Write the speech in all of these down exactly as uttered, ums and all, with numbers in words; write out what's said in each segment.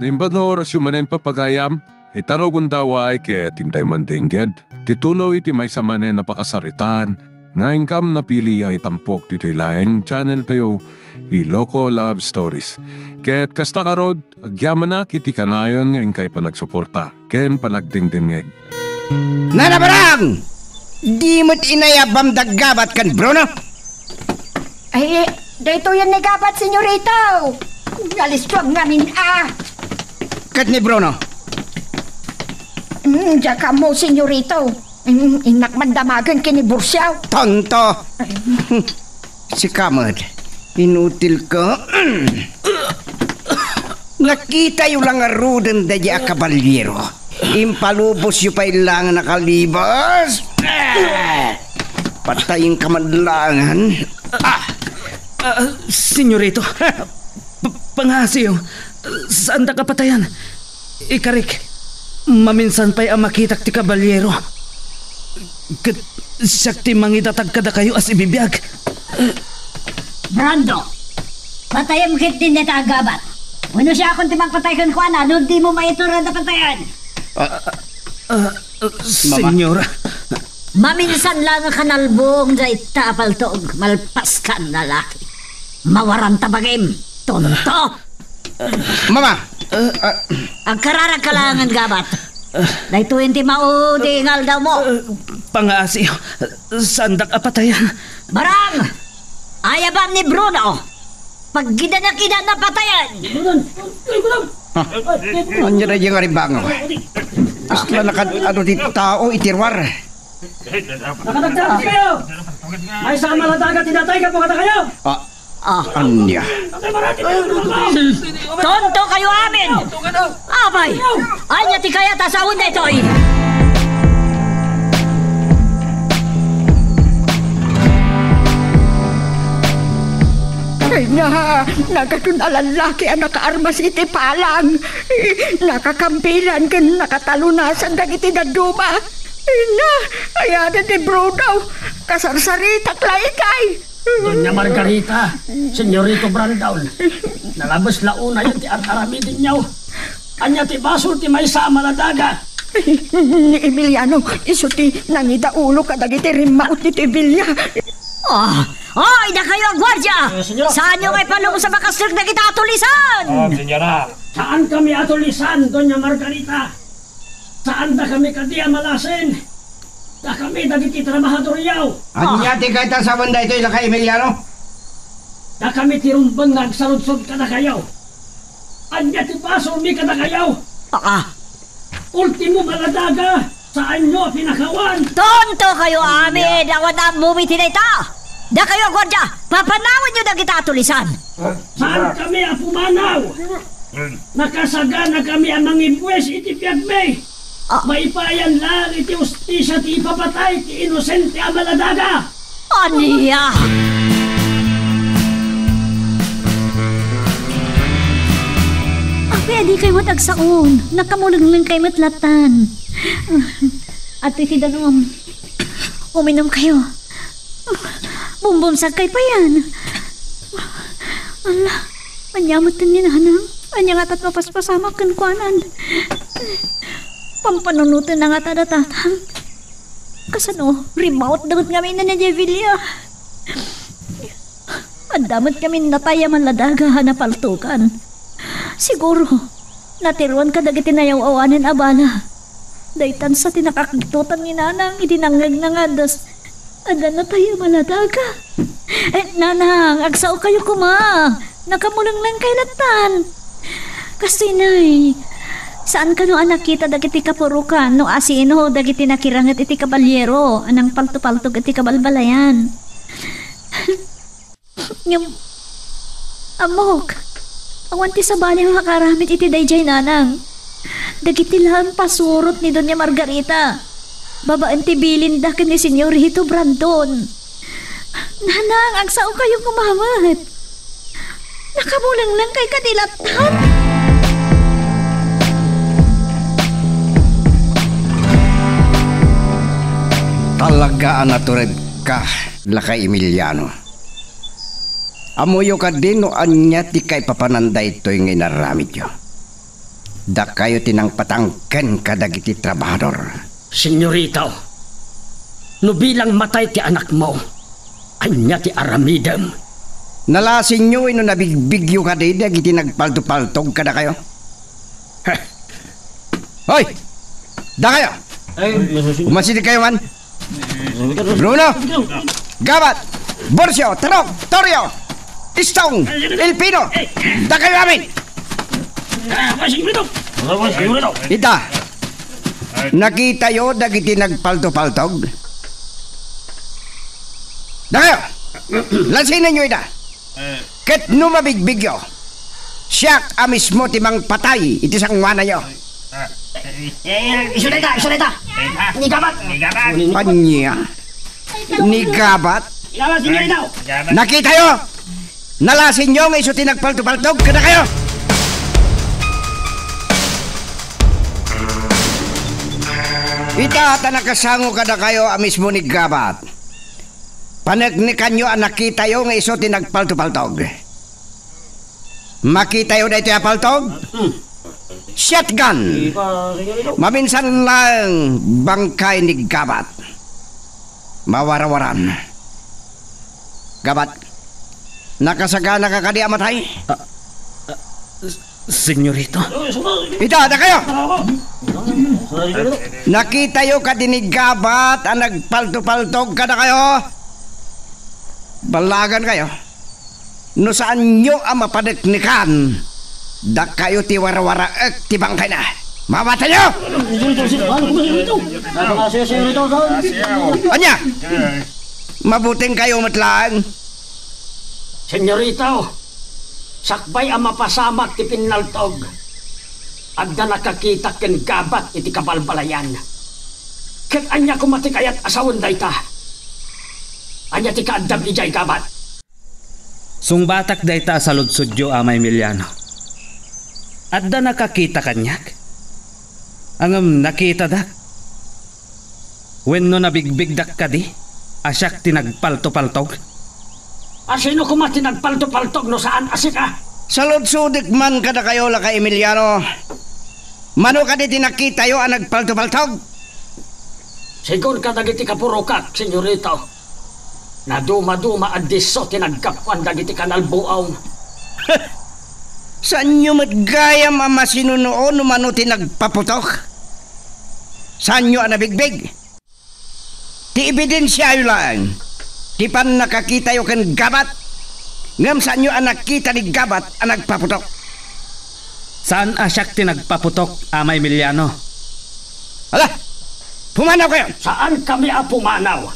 Imbag nga orasyo manen, papagayam, ita no gundaway ket intay mandengngeg ti tuloy ti maysa manen a pakasaritaan nga inkam napili a itampok ditoy laeng channel tayo, Iloko Love Stories. Ket kasta ngarud, agyamanak iti kanayon nga inkay panagsuporta ken panagdengdengngeg. Nana Barang! Di met inayabam da Gabat ken Bruno? Ay, daytoyen ni Gabat, senyorito. Nalistuag ngamin, ah. Ket ni Bruno? Mm, diak ammo, senyorito. Mm, innak mandamagen ken ni Bursiaw. Tonto! Sika met, inutil ka. Nakitayo la ngaruden daydi a kaballiero. Impalubosyo pay laengen a kalibas. Ah! Patayenka man laengen. Ah! Ah, senyorito, p-, pangaasiyo, saandak a patayan. Ikarik, maminsan pay a makitak ti kaballiero. Ket siak ti mangidatag kadakayo a sibibiag. Brando, patayem ketdin dayta a Gabat. Wenno siakon ti mangpatay kenkuana no dimo maiturod a patayen. Ah, ah, ah, senyora. Maminsan laeng a kanalbong dayta a paltog, malpaskan a laki. Mawaranta bagim, tonto! Mama! Ah, agkararagka laengen, Gabat. Daytoyen ti maudi nga aldawmo. Ah, pangaasiyo, saandak a patayan. Barang! Ayabam ni Bruno! Paggidanak ida a patayen! Ah, ania daydi nga ribangaw? Kasla nakad-adu ti tao iti ruar. Nakadagdagkayo! Maysa a maladaga ti natay gapu kadakayo! Ah, ania? Tonto kayo amin! Apay! Ania ti kayat a sawen daytoy? Ay na, nagaton a lallaki a nakaarmas iti palang. Nakakampilan ken nakatalunasan dagiti dadduma. Ay na, ay aden ti Bruno. Kasarsaritak la itay. Doña Margarita, Senyorito Brandon, nalabes la unayen ti ar-aramidenyo. Ania ti basol ti maysa a maladaga? Ni Emiliano, isu ti nangidaulo kadagiti rimmaut ditoy bilia. Ah, oy, dakayo a guardia! Eh, senyora. Saanyo nga ipalubos a makastrek dagita a tulisan? Ah, senyora. Saan kami a tulisan, Doña Margarita. Saandakami kadi a malasin. Dakami dagiti trabahadoryo. Ania ti kayat a sawen daytoy, Lakay Emiliano? Dakami ti rumbeng nga agsaludsod kadakayo. Ania ti basolmi kadakayo? Ah. Ultimo maladaga, saanyo a pinakawan. Tonto kayo amin, awan ammomi ti dayta. Dakayo a guardia, papanawenyo dagita a tulisan. Saan kami a pumanaw? Nakasaganakami a mangibues iti biagmi. Ah. Maipayan laeng iti hustisia ti ipapatay ti inosente a maladaga. Ania? Apay, adikay met agsaon. Nakamulenglengkay met latan. Adtoy ti danum. Uminumkayo. Bumbumsagkay payen. Ala, ania met ni nanang? Ania ngata ti mapaspasamak kenkuana? Pampanunotenna ngata da tatang? Kasano, rimmautda met ngamin ni Evelia? Adda met ngamin natay a maladaga a napaltokan. Siguro, natiruan kadagiti nayaw-awanen a bala. Daytan sa ti nakakigtotan ni Nanang idi nangngegnangan, das, adda natay a maladaga. Eh, Nanang, agsaokayo koma. Nakamulenglengkay lattan. Kastoy, Nay, saan kano a nakita dagiti kapurokan no asino dagiti nakiranget iti kaballiero a nangpaltopaltog iti kabalbalayan? Ngem, ammok, awan ti sabali a makaaramid iti daydiay, Nanang. Dagiti laeng pasurot ni Doña Margarita, babaen ti bilinda ken ni Senyorito Brandon. Nanang, agsaokayo koma met. Nakamulenglengkay kadi lattan? Talaga a naturedka, Lakay Emiliano. Ammoyo kadi no ania ti kaipapanan daytoy nga inaramidyo? Dakayo ti nangpatangken kadagiti trabahador. Senyorita, no bilang matay ti anakmo, ania ti aramidem? Nalasinyo wenno nabigbigyo kadi dagiti nagpaltopaltog kadakayo? Hoy! Dakayo! Ay, umasidegkayo man! Bruno! Gabat! Borcio! Tarok! Torio! Stone! Elpino! Dakayo amin! Ita! Nakitayo dagiti nagpaltopaltog? Dakayo! Lasinenyo ida! Ket no mabigbigyo, siak a mismo ti mangpatay iti sangoananyo. Eh, isu dayta, isu dayta. Ni Gabat. Ni Gabat. Ania? Ni Gabat? Ilawas ninyo itaw. Nakitayo? Nalasinyo nga isu ti nagpaltopaltog kadakayo? Ita ta nakasango kadakayo a mismo ni Gabat. Paneknekanyo a nakitayo nga isu ti nagpaltopaltog. Makitayo daytoy a paltog? Shotgun! Maminsan laeng bangkay ni Gabat. Mawarawaran. Gabat, nakasaganaka kadi a matay? Ah, ah, s-, senyorito? Ita, dakayo! Nakitayo kadi ni Gabat a nagpaltopaltog kadakayo? Ballagankayo. No saanyo a mapaneknekan, dakayo ti warawaraek ti bangkayna. Mawatayo! Ania? Mabutengkayo met laeng. Senyorito, sakbay a mapasamak ti pinnaltog, adda nakakitak ken Gabat iti kabalbalayan. Ket ania koma ti kayat a sawen dayta? Ania ti kaaddam idiay, Gabat? Sungbatak dayta a saludsodyo, Ama Emiliano. Adda nakakita kaniak? Ngem nakitadak? Wenno nabigbigdak kadi a siak ti nagpaltopaltog? A sino koma ti nagpaltopaltog no saan a sika? Saludsodek man kadakayo, Laka Emiliano. Mano kadi ti nakitayo a nagpaltopaltog? Sigun kadagiti kapurokak, senyorito, nadumaduma a disso ti naggapuan dagiti kanalbuong. Saanyo met gayam a masinunuo no mano ti nagpaputok? Saanyo a nabigbig? Ti ebidensiayo laeng ti pannakakitayo ken Gabat, ngem saanyo a nakita ni Gabat a nagpaputok. Saan a siak ti nagpaputok, Ama Emiliano. Ala! Pumanawkayon! Saankami a pumanaw.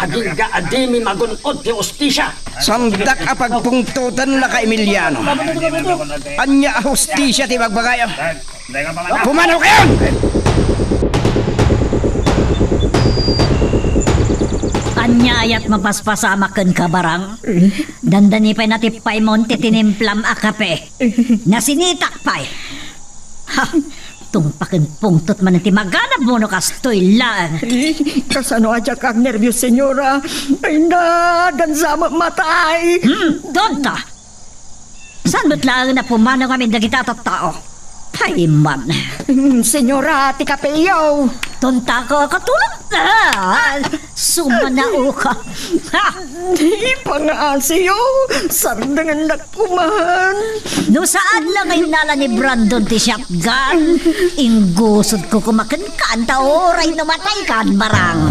Agingga a dimi magun-od ti hustisia. Saandak a pagpungtoten, Laka Emiliano. Ania a hustisia ti ibagbagayo? Pumanawkayon! Ania ayat mapaspasamak kenka, Barang? Dandani pay natippaymon ti tinimplam a kape. Nasinitak pay. Ha! Tungpaken pungtot manen ti maganabmo no kastoy laeng. Eh, kasano a diak agnerbios, senyora? Ay na, dansa met matay. Hmm, tonta! Saan met laeng a pumanaw ngamin dagita a tattao? Payman. Hmm, senyora, ti kapeyo. Tonta ka, katulad na. Sumanao ka. Ha! Ipangaasiyo, sardengennak kuman. No saan la nga innala ni Brandon ti shotgun, inggusodko koma kenka, anta uray no matayka, Barang.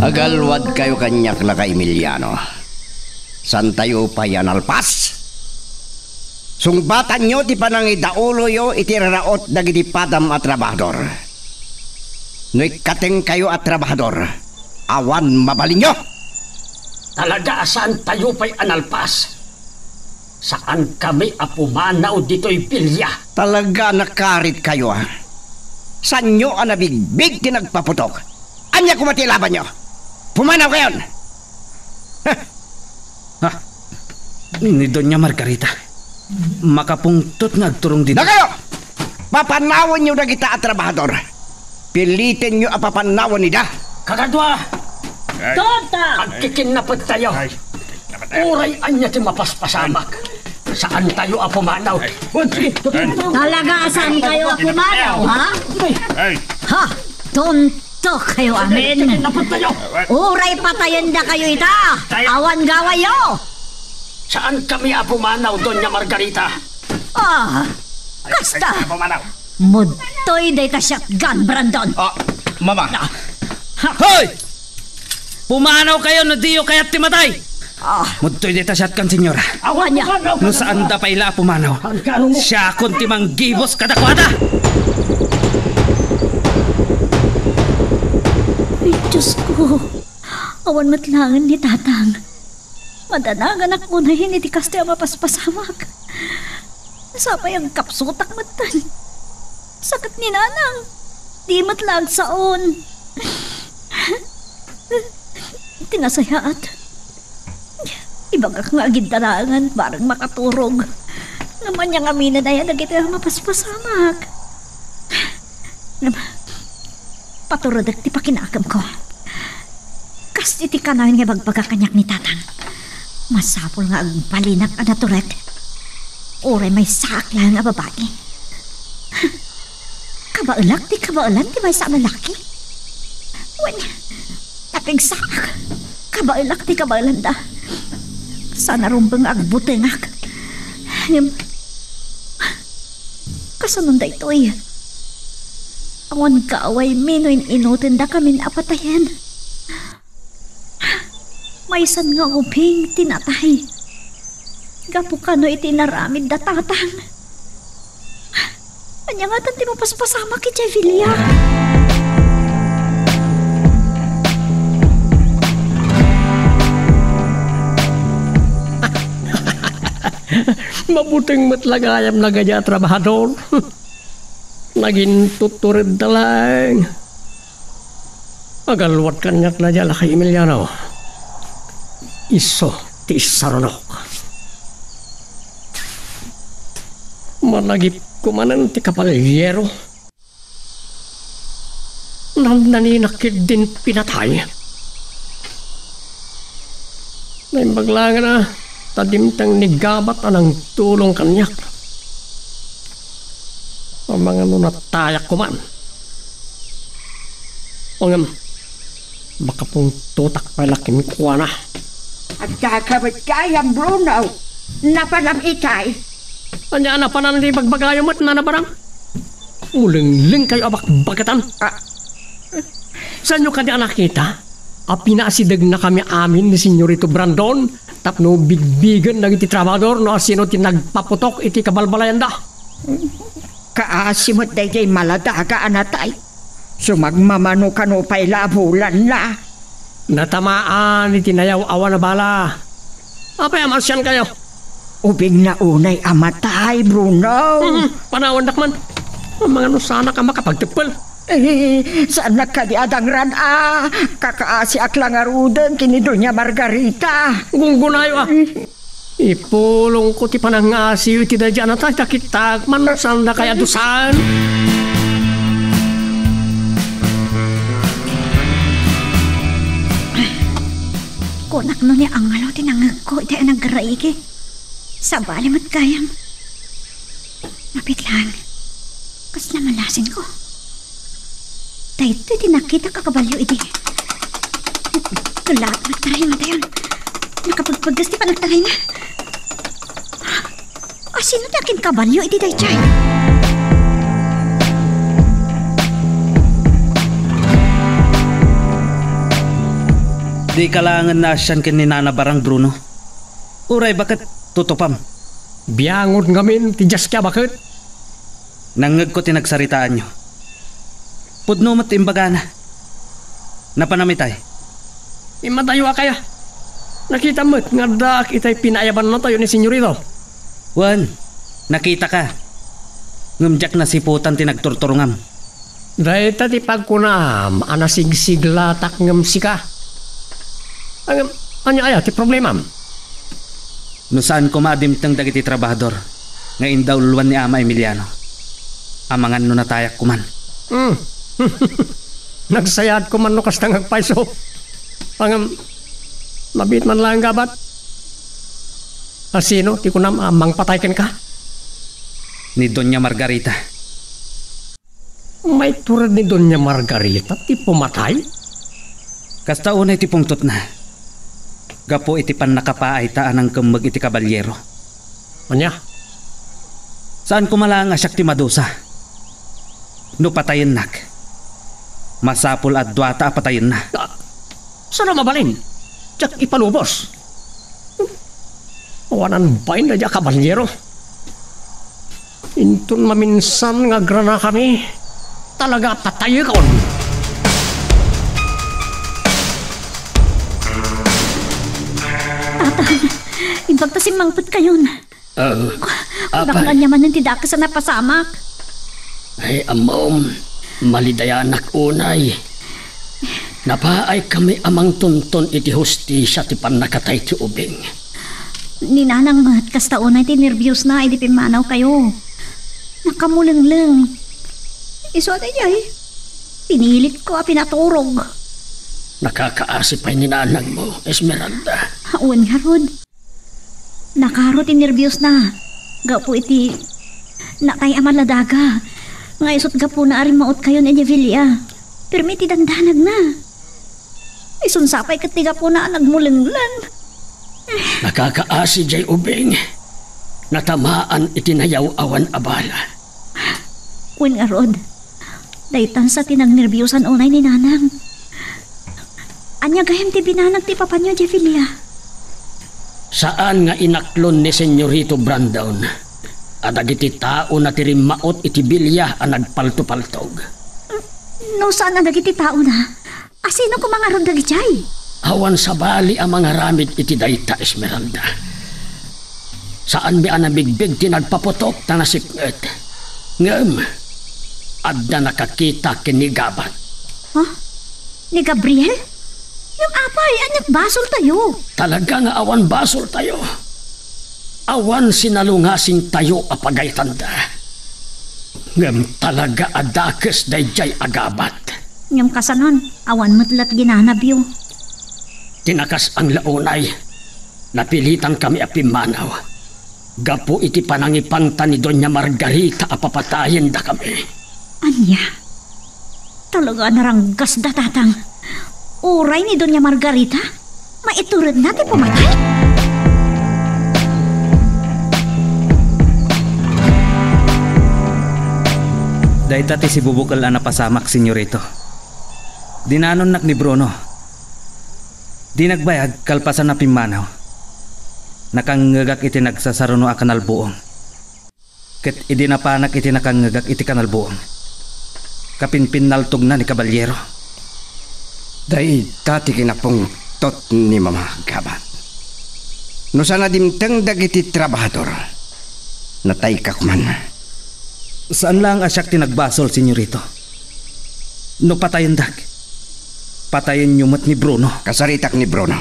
Agalwadkayo kaniak, Laka Emiliano. Saantayo pay a nalpas. Sungbatanyo ti panangidauloyo iti raraot dagiti padam a trabahador. No ikkatengkayo a trabahador, awan mabalinyo. Talaga a saantayo pay a nalpas. Saankami a pumanaw ditoy bilia. Talaga a nakaritkayo, a. Saanyo a nabigbig ti nagpaputok. Ania koma ti ilabanyo? Pumanawkayon! Ha! Ha? Ni Doña Margarita. Makapungtot nga agturong dita. Dakayo! Papanawenyo dagita a trabahador. Pilitenyo a papanawen ida. Kagadua! Ay. Tonta! Agkikinnapettayo. Ay. Uray ania ti mapaspasamak, saantayo a pumanaw. Ay. Talaga a saankayo a pumanaw, ha? Ay. Ha? Tuntok kayo amin. Uray patayendakayo ita. Awan gawayo. Saankami a pumanaw, Doña Margarita. Ah, kasta. Ay, ay, pumanaw. Mudtoy dayta shotgun, Brandon. Ah, Mama. Ah. Ha? Hoy! Pumanawkayo no diyo kayat ti matay. Ah. Mudtoy dayta shotgun, senyora. Awan niya. No saanda pay la a pumanaw, siakon ti manggibus kadakuada. Ay, Diyos ko. Awan met laeng ni Tatang. Madanaganak unay iti kasta a mapaspasamak. Sapay agkapsutak metten. Sakit ni Nanang. Di met la agsaon. Ti nasayaat, ibagak nga agidda laengen bareng makaturog. Ngem ania ngamin aya dagiti a mapaspasamak? Ngem, paturedek ti pakinakemko. Kas iti kanayon nga ibagbaga kaniak ni Tatang, masapul nga agbalinak a natured. Uray maysaak laeng a babai. Kabaelak ti kabaelan ti maysa a lalaki. Wen, napigsaak. Kabaelak ti kabaelanda. Saan a rumbeng nga agbutengak. Ngem, kasanon daytoy? Awan gawaymi no in-inutendakamin a patayen. Maysan nga ubing ti natay. Gapu kano iti inaramid da Tatang. Ania ngatan ti mapaspasamak idiay bilia? Mabuteng met la gayam dagiti a trabahador. Nagintutturedda laeng. Agalwad kaniak daydiay a Lakay Emiliano. Isu ti isarunok. Managipko manen ti kabalyero. Nannaninak ketdin pinatay. Naimbag laeng a ta dimteng ni Gabat a nangtulong kaniak. Amangan no natayak koman. Ngem, makapungtotak pay la kenkuana. Adda ka met gayam, Bruno. Napanam itay? Ania a napanan ti bagbagayo met, Nana Barang? Ulenglengkayo a bakbaketan. Ah. Saanyo kadi a nakita a pinaasidegnakami amin ni Senyorito Brandon tapno bigbigen dagiti trabahador no asino ti nagpaputok iti kabalbalayanda? Kaasi met daydiay maladaga a natay. Sumagmamano kano pay la a bulanna. Natamaan iti nayaw-awan a bala. Apay a maasiankayo? Ubingna unay a matay, Bruno. Mhm, panawandak man. Amangan no saanak a makapagteppel. Eh, saannak kadi a dangran a kakaasiak la ngaruden ken ni Doña Margarita. Gunggonayo a. Ipulongko ti panangngasiyo iti daydiay a natay, ta kitak man no saandakay a dusaen. Kunak no ni angelo ti nangngegko iti a nagraigi. Sabali met gayam. Mapit laeng. Kasla malasinko. Daytoy ti nakitak a kabalio idi. Kellaat met ti panagtarayna dayon. Nakapagpaggas ti panagtarayna. Asino ti akinkabalio idi daytoy? Dika laengen naasian ken ni Nana Barang, Bruno. Uray baket, tutupam. Biangod ngamin ti diaska baket. Nangngegko ti nagsaritaanyo. Pudno met ti imbagana. Napanam itay? Immatayo a kaya. Nakitam met nga addaak itay pinaayabannatayo ni Senyorito. Wen, nakitaka. Ngem diak nasiputan ti nagturturongam. Dayta ti pagkunam a nasigsiglatak ngem sika. Ngem, ania aya ti problemam? No saan koma a dimteng dagiti trabahador nga indauluan ni Ama Emiliano, amangan no natayak koman. Hmm. Nagsayaat koman no kasta nga agpayso. Ngem, mabiit man laeng Gabat. A, sino ti kunam a mangpatay kenka? Ni Doña Margarita. Maitured ni Doña Margarita ti pumatay? Kasta unay ti pungtotna. Gapu iti pannakapaayta a nangkemmeg iti kabalyero. Ania? Saan koma laeng a siak ti madusa. No patayennak, masapul a duata a patayenna. Ah, saan a mabalin? Diak ipalubos. Awanan bain daydi a kabalyero. Inton maminsan nga agranakami, talaga patayekon. Tatang, imbag ta simmangpetkayon. Ah, apay. Ania manen ti dakes a napasamak? Ay, ammom, malidayanak unay. Napaaykami a mangtunton iti hustisia ti pannakatay ti ubing. Ni Nanang met, kasta unay ti nerbiosna idi pimmanawkayo. Nakamulengleng. Isu a daydiay, pinilitko a pinaturog. Nakakaasi pay ni Nanangmo, Esmeralda. Wen ngarud. Nakaro ti nerbiosna gapu iti natay a maladaga nga isut' gapuna a rimmautkayon idiay villa. Permi ti dandanagna. Isun sa pay ket ti gapuna a nagmulengleng. Nakakaasi diay ubing. Natamaan iti nayaw-awan a bala. Wen ngarud, daytan sa ti nagnerbiosan unay ni Nanang. Ania gayam ti binanag ti papanyo idiay villa? Saan nga inaklon ni Senyorito Brandon a dagiti taona ti rimmaut iti villa a nagpaltopaltog. No saan a dagiti taona, a sino koma ngarud dagijay? Awan sabali a mangaramid iti dayta, Esmeralda. Saanmi a nabigbig ti nagpaputok ta nasipnget. Ngem, adda nakakita ken ni Gabat. Ha? Ni Gabriel? Ngem apay, ania't basoltayo? Talaga nga awan basoltayo. Awan sinalungasingtayo a pagaytanda. Ngem talaga a dakes daydiay a Gabat. Ngem kasanon, awan met la't ginanabyo. Tinakas-ang la unay, napilitankami a pimmanaw gapu iti panangipanta ni Doña Margarita a papatayendakami. Ania? Talaga a naranggasda, Tatang. Uray ni Doña Margarita, maituredna ti pumatay? Dayta ti sibubukel a napasamak, Senyorito. Dinanonnak ni Bruno. Di nagbayag, kalpasan a pimmanaw, nakangngegak iti nagsasaruno a kanalbuong. Ket idi napanak iti nakangngegak iti kanalbuong, kapinpinnaltogna ni kabalyero. Dayta ti kinapungtot ni Mama Gabat. No saan a dimteng dagiti trabahador, natayka koman. Saan laeng a siak ti nagbasol, Senyorito. No patayendak, patayenyo met ni Bruno. Kasaritak ni Bruno.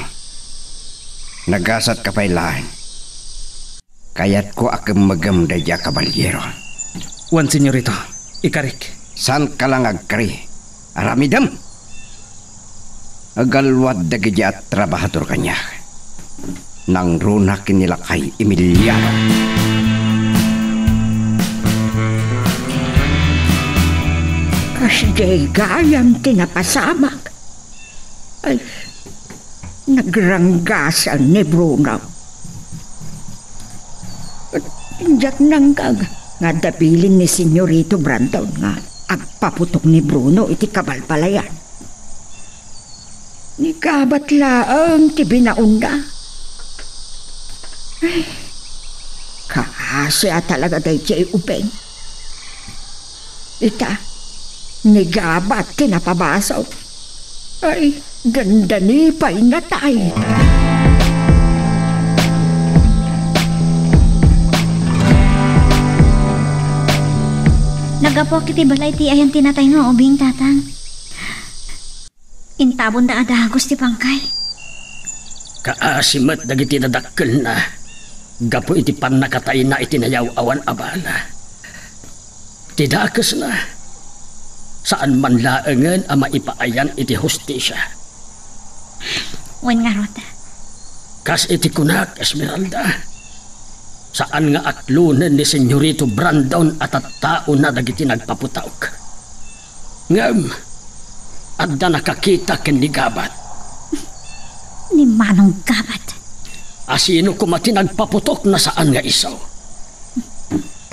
Nagasatka pay laeng. Kayatko a kemmegem daydiay a kabalyero. Wen, Senyorito, ikarik. Saanka la nga agkari. Aramidem! Agalwad dagiti a trabahador kaniak. Nangruna ken ni lakay Emiliano. Kasdiay gayam ti napasamak. Ay, nagranggasan ni Bruno. Diak nangngeg nga adda bilin ni Senyorito Brandon nga agpaputok ni Bruno iti kabalbalayan. Ni Gabat laeng ti binaonna. Ay, kaasi a talaga daydiay ubing. Ita, ni Gabat ti napabasol. Ay, dandani pay natay. Naggapuak iti balay ti ayan ti natay nga ubing, Tatang. Intabonda a dagus ti pangkay. Kaasi met dagiti nadakkelna gapu iti pannakatayna iti nayaw-awan a bala. Ti dakesna, saan man laengen a maipaayan iti hustisia. Wen ngarud. Kas iti kunak, Esmeralda, Saan nga atlonen ni Senyorito Brandon a tattaona dagiti nagpaputok. Ngem, adda nakakita ken ni Gabat. Ni Manong Gabat? A sino koma ti nagpaputok no saan nga isu?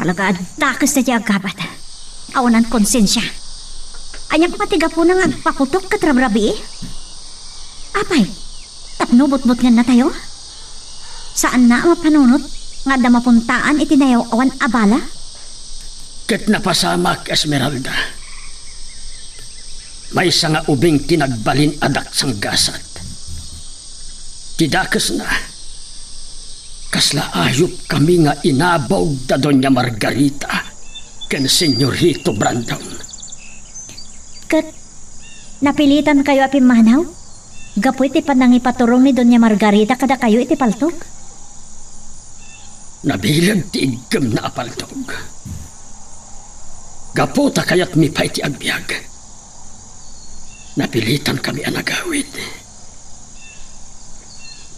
Talaga a dakes daydiay a Gabat. Awanan konsensia. Ania koma ti gapuna nga agpaputok ket rabrabii? Apay, tapno butbutngennatayo? Saanna a mapanunot nga adda mapuntaan iti nayaw-awan a bala? Ket napasamak, Esmeralda. Maysa nga ubing ti nagbalin a daksanggasat. Ti dakesna, kasla ayupkami nga inabog da Doña Margarita ken Senyorito Brandon. Ket napilitankayo a pimmanaw gapu iti panangipaturong ni Doña Margarita kadakayo iti paltog? Nabileg ti iggemna a paltog. Gapu ta kayatmi pay ti agbiag, napilitankami a nagawid.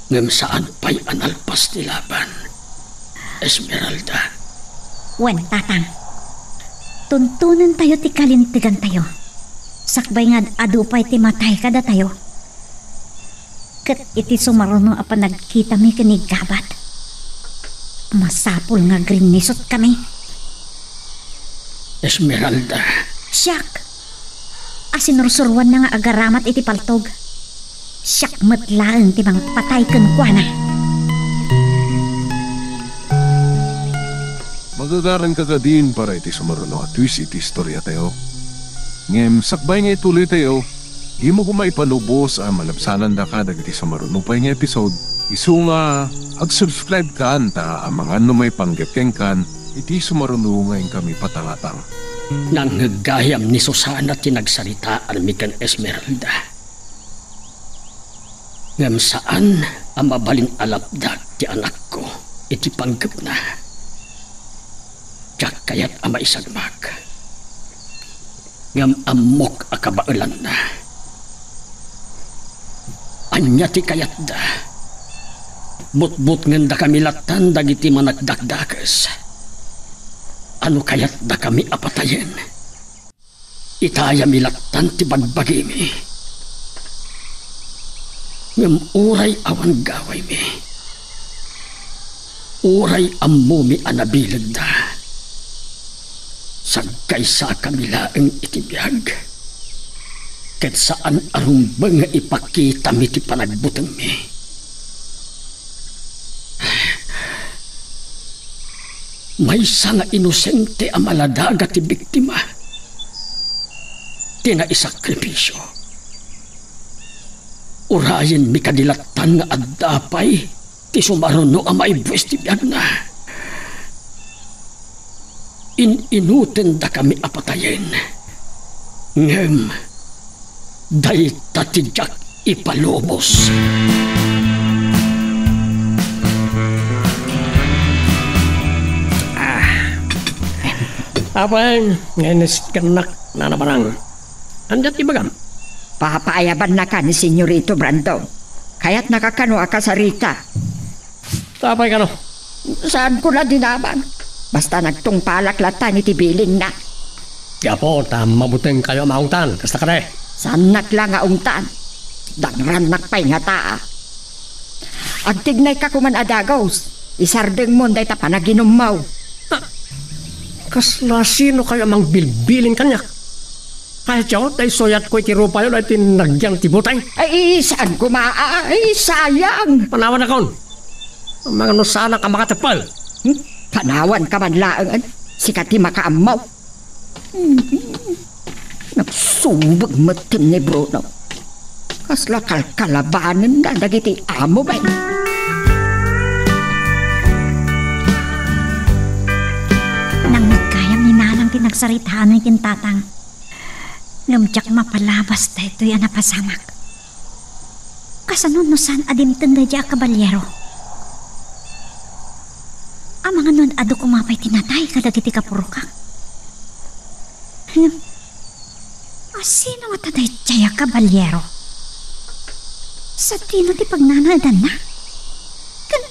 Ngem saan pay a nalpas ti laban, Esmeralda. Wen, Tatang. Tuntonentayo ti kalintegantayo. Sakbay nga ad-adu pay ti matay kadatayo. Ket iti sumaruno a panagkitami ken ni Gabat, masapul nga agrinnisutkami. Esmeralda. Siak a sinursuroanna nga agaramat iti paltog. Siak met laeng ti mangpatay kenkuana. Magagaranka kadin para iti sumaruno a twist iti istoriatayo. Ngem sakbay nga ituloytayo, dimo koma ipalubos a malabsanandaka dagiti sumaruno pay nga episode, isu nga ag-subscribe kan ta amangan no maipanggep kenkan iti sumaruno nga inkami patangatang. Nangngeggayam ni Susana ti nagsaritaanmi ken Esmeralda. Ngem saan a mabalin a lapdak ti anakko iti panggepna. Diak kayat a maisagmak. Ngem ammok a kabaelanna. Ania ti kayatda? Butbutngendakami lattan dagiti managdakdakes. Ano kayatdakami a patayen? Itayami lattan ti bagbagimi. Ngem uray awan gawaymi, uray ammomi a nabilegda, sagkaysakami laeng iti biag, ket saan a rumbeng nga ipakitami ti panagbutengmi. Maysa nga inosente a maladaga ti biktima ti naisakripisio. Urayenmi kadi lattan nga adda pay ti sumaruno a maibues ti biagna. In-inutendakami a patayen. Ngem dayta ti diak ipalubos. Ah. Apay, nga iniskennak, Nana Barang. Ania ti ibagam? Papaayabannaka ni Senyorito Brandon. Kayatnaka kano a kasarita? Apay kano? Saanko la dinaman. Basta nagtungpalak lattan iti bilinna. Gapu ta mabutengkayo a maungtan, kasta kadi? Saannak la nga ungtan. Dangrannak pay ngata. Agtignayka koman a dagus. Isardengmon dayta panaginummo. Ah, kasla sinokayo a mangbilbilin kaniak? Kayatyo ta isuyatko iti rupayo daytoy nagyan ti buteng? Ay, saan koma, ay, sayang. Panawanakon. Amangan no saanak a makateppel. Hmm? Panawanka man laeng, sika ti makaammo. Hmm. Nagsubeg metten ni Bruno. Kasla kalkalabanenna dagiti amo, bay. Nangngeggayam ni Nanang ti nagsaritaanmi ken Tatang. Ngem diak mapalabas daytoy a napasamak. Kasano no saan a dimteng daydiay a kabalyero? Amangan no ad-adu koma pay ti natay kadagiti kapurokak. Ngem, asino ngata daydiay a kabalyero? Sadino ti pagnanaedanna? Ken,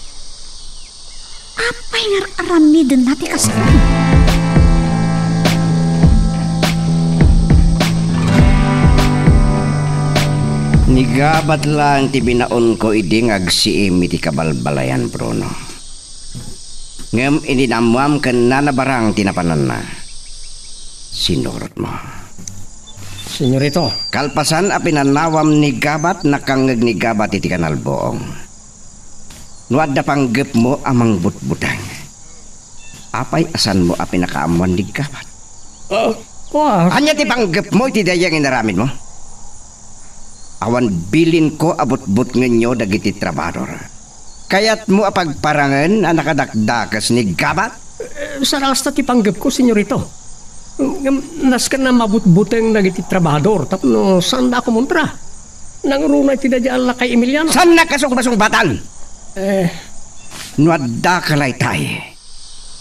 apay Inar-aramidenna ti kasta. Ni Gabat laeng ti binaonko idi nga agsiim iti kabalbalayan, Bruno. Ngem idi naammoam ken nanabarang ti napananna, sinurotmo. Senyorito. Kalpasan a pinannawam ni Gabat, nakangngeg ni Gabat iti kanalbuong. No adda panggepmo a mangbutbuteng, apay a saanmo a pinakaammoan ni Gabat? Ah, ah. Ania ti panggepmo iti daydiay nga inaramidmo? Awan bilinko a butbutngenyo dagiti trabahador. Kayatmo a pagparangen a nakadakdakes ni Gabat? Eh, sarasta ti panggepko, senyorito. Ngem nasken a mabutbuteng dagiti trabahador tapno saanda a kumontra. Nangruna iti daydiay a lakay Emiliano. Saannak a sungbasungbatan? Eh. No adda ka laytay,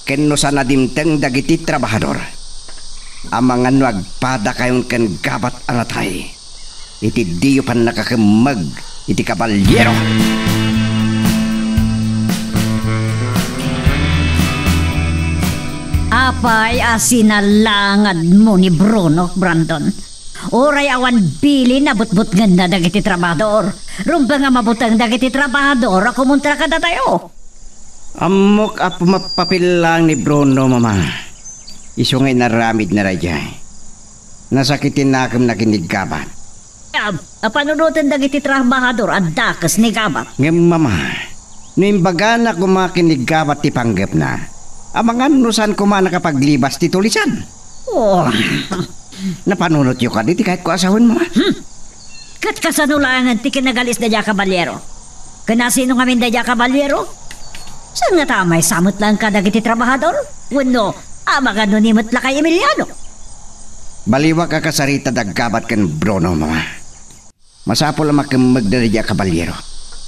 ken no saan a dimteng dagiti trabahador, amangan no agpadakayon ken Gabat a natay iti diyo pannakakemmeg iti kabalyero. Apay a sinalangadmo ni Bruno, Brandon? Uray awan bilin a butbutngenna dagiti trabahador, rumbeng a mabuteng dagiti trabahador a kumontra kadatayo. Ammok a pumapapillang ni Bruno, Mama. Isu nga inaramidna daydiay. Nasakit ti nakemna ken ni Gabat. A, a panunoten dagiti trabahador a dakes ni Gabat. Ngem, Mama, no imbagana koma ken ni Gabat ti panggepna, amangan no saan koma a nakapaglibas ti tulisan. Oh. Napanunotyo kadi ti kayatko a sawen, Mama? Hmm. Ket kasano laengen ti kinagalis daydiay a kabalyero? Ken asino ngamin daydiay a kabalyero? Saan ngata a maysa met laeng kadagiti trabahador? Wenno, amangan no ni met lakay Emiliano? Baliwak a kasarita da Gabat ken Bruno, Mama. Masapul a makemmegda daydiay a kabalyero.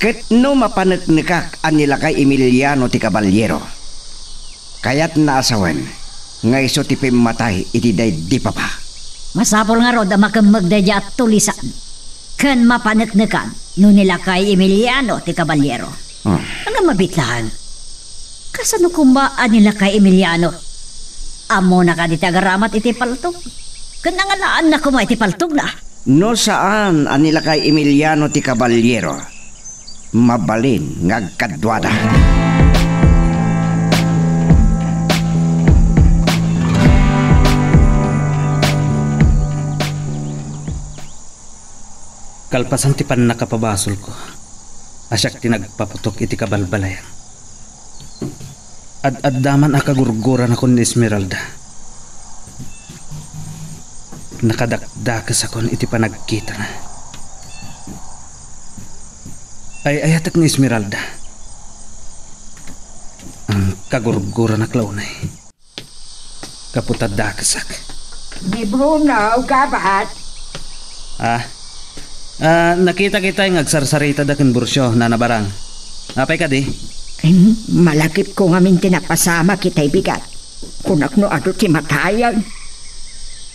Ket no mapaneknekak a ni lakay Emiliano ti kabalyero, kayatna a sawen nga isu ti pimmatay iti daydi papa. Masapul ngarud a makemmeg daydiay a tulisan ken mapaneknekan no ni lakay Emiliano ti kabalyero. Hmm. Ngem mabiit laeng, kasano koma a ni lakay Emiliano? Ammona kadi ti agaramat iti paltog? Ken nangalaanna koma iti paltogna? No saan a ni lakay Emiliano ti kabalyero, mabalin nga agkaduada. Kalpasan ti pannakapabasolko a siak ti nagpaputok iti kabalbalayan, ad-adda man a kagurguranakon ni Esmeralda. Nakadakdakesakon iti panagkitana. Ay-ayatek ni Esmeralda. Ang kagurguranak la unay. Gapu ta dakesak. Ni Bruno, Gabat. Ah. Ah, nakitak itay nga agsarsaritada ken Burcio, Nana Barang. Apay kadi? Em, malagipko ngamin ti napasamak itay bigat. Kunak no adu ti matayen.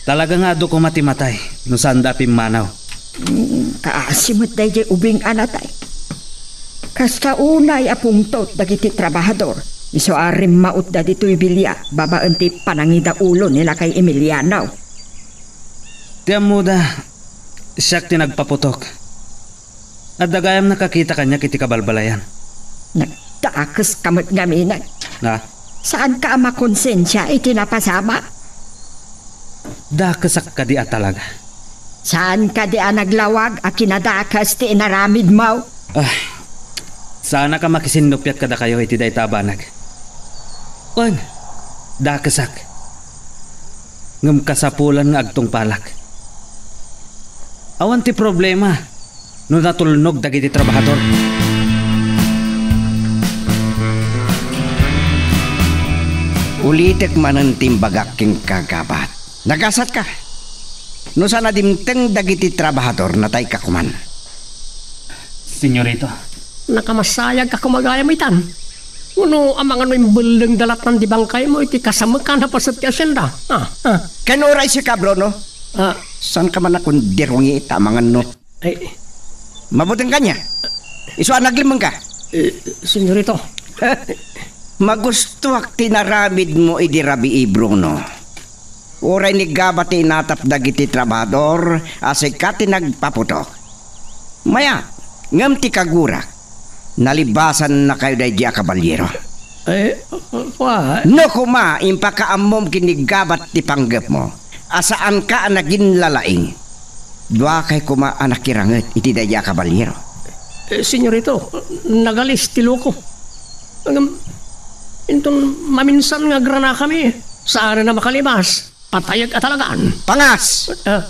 Talaga nga adu koma ti matay, no saanda a pimmanaw. Mm, kaasi met daydiay ubing a natay. Kasta unay a pungtot dagiti trabahador, isu a rimmautda ditoy bilia babaen ti panangidaulo ni lakay Emiliano. Ti ammoda, siak ti nagpaputok. Adda gayam nakakita kaniak iti kabalbalayan. Nagdakeska met ngamin. Ha? Saanka a makonsensia iti napasamak? Dakesak kadi a talaga? Saan kadi a naglawag a kinadakes ti inaramidmo? Ah, saanak a makisinnupiat kadakayo iti dayta a banag. Wen, dakesak. Ngem kasapulan nga agtungpalak. Awan ti problema no natulnog dagiti trabahador. Ulitek manen ti imbagak kenka, Gabat. Nagasatka. No saan a dimteng dagiti trabahador, natayka koman. Senyorito. Nakamasayagka koma gayam itan. Ngano amangan no imbellengda lattan di bangkaymo iti kasamekan a paset ti asienda? Ah, ah. Ken uray sika, Bruno? Ah. Saanka man a kundirungi ta amangan no Ay. Mabuteng kaniak. Isu a naglimmengka. Eh, senyorito. Magustoak ti inaramidmo idi rabii, Bruno. Uray ni Gabat ti inatap dagiti trabahador a sika ti nagpaputok. Mayat, ngem ti kagurak, nalibasannakayo daydi a kabalyero. Eh, wa- No koma, impakaammom ken ni Gabat ti panggepmo a saanka a naginlalaing. Duakay koma a nakiranget iti daydi a kabalyero. Eh, senyorito, nagalis ti loko. Ngem, inton maminsan nga agranakami, saan a makalibas. Patayek a talagaan. Pangas! Ah.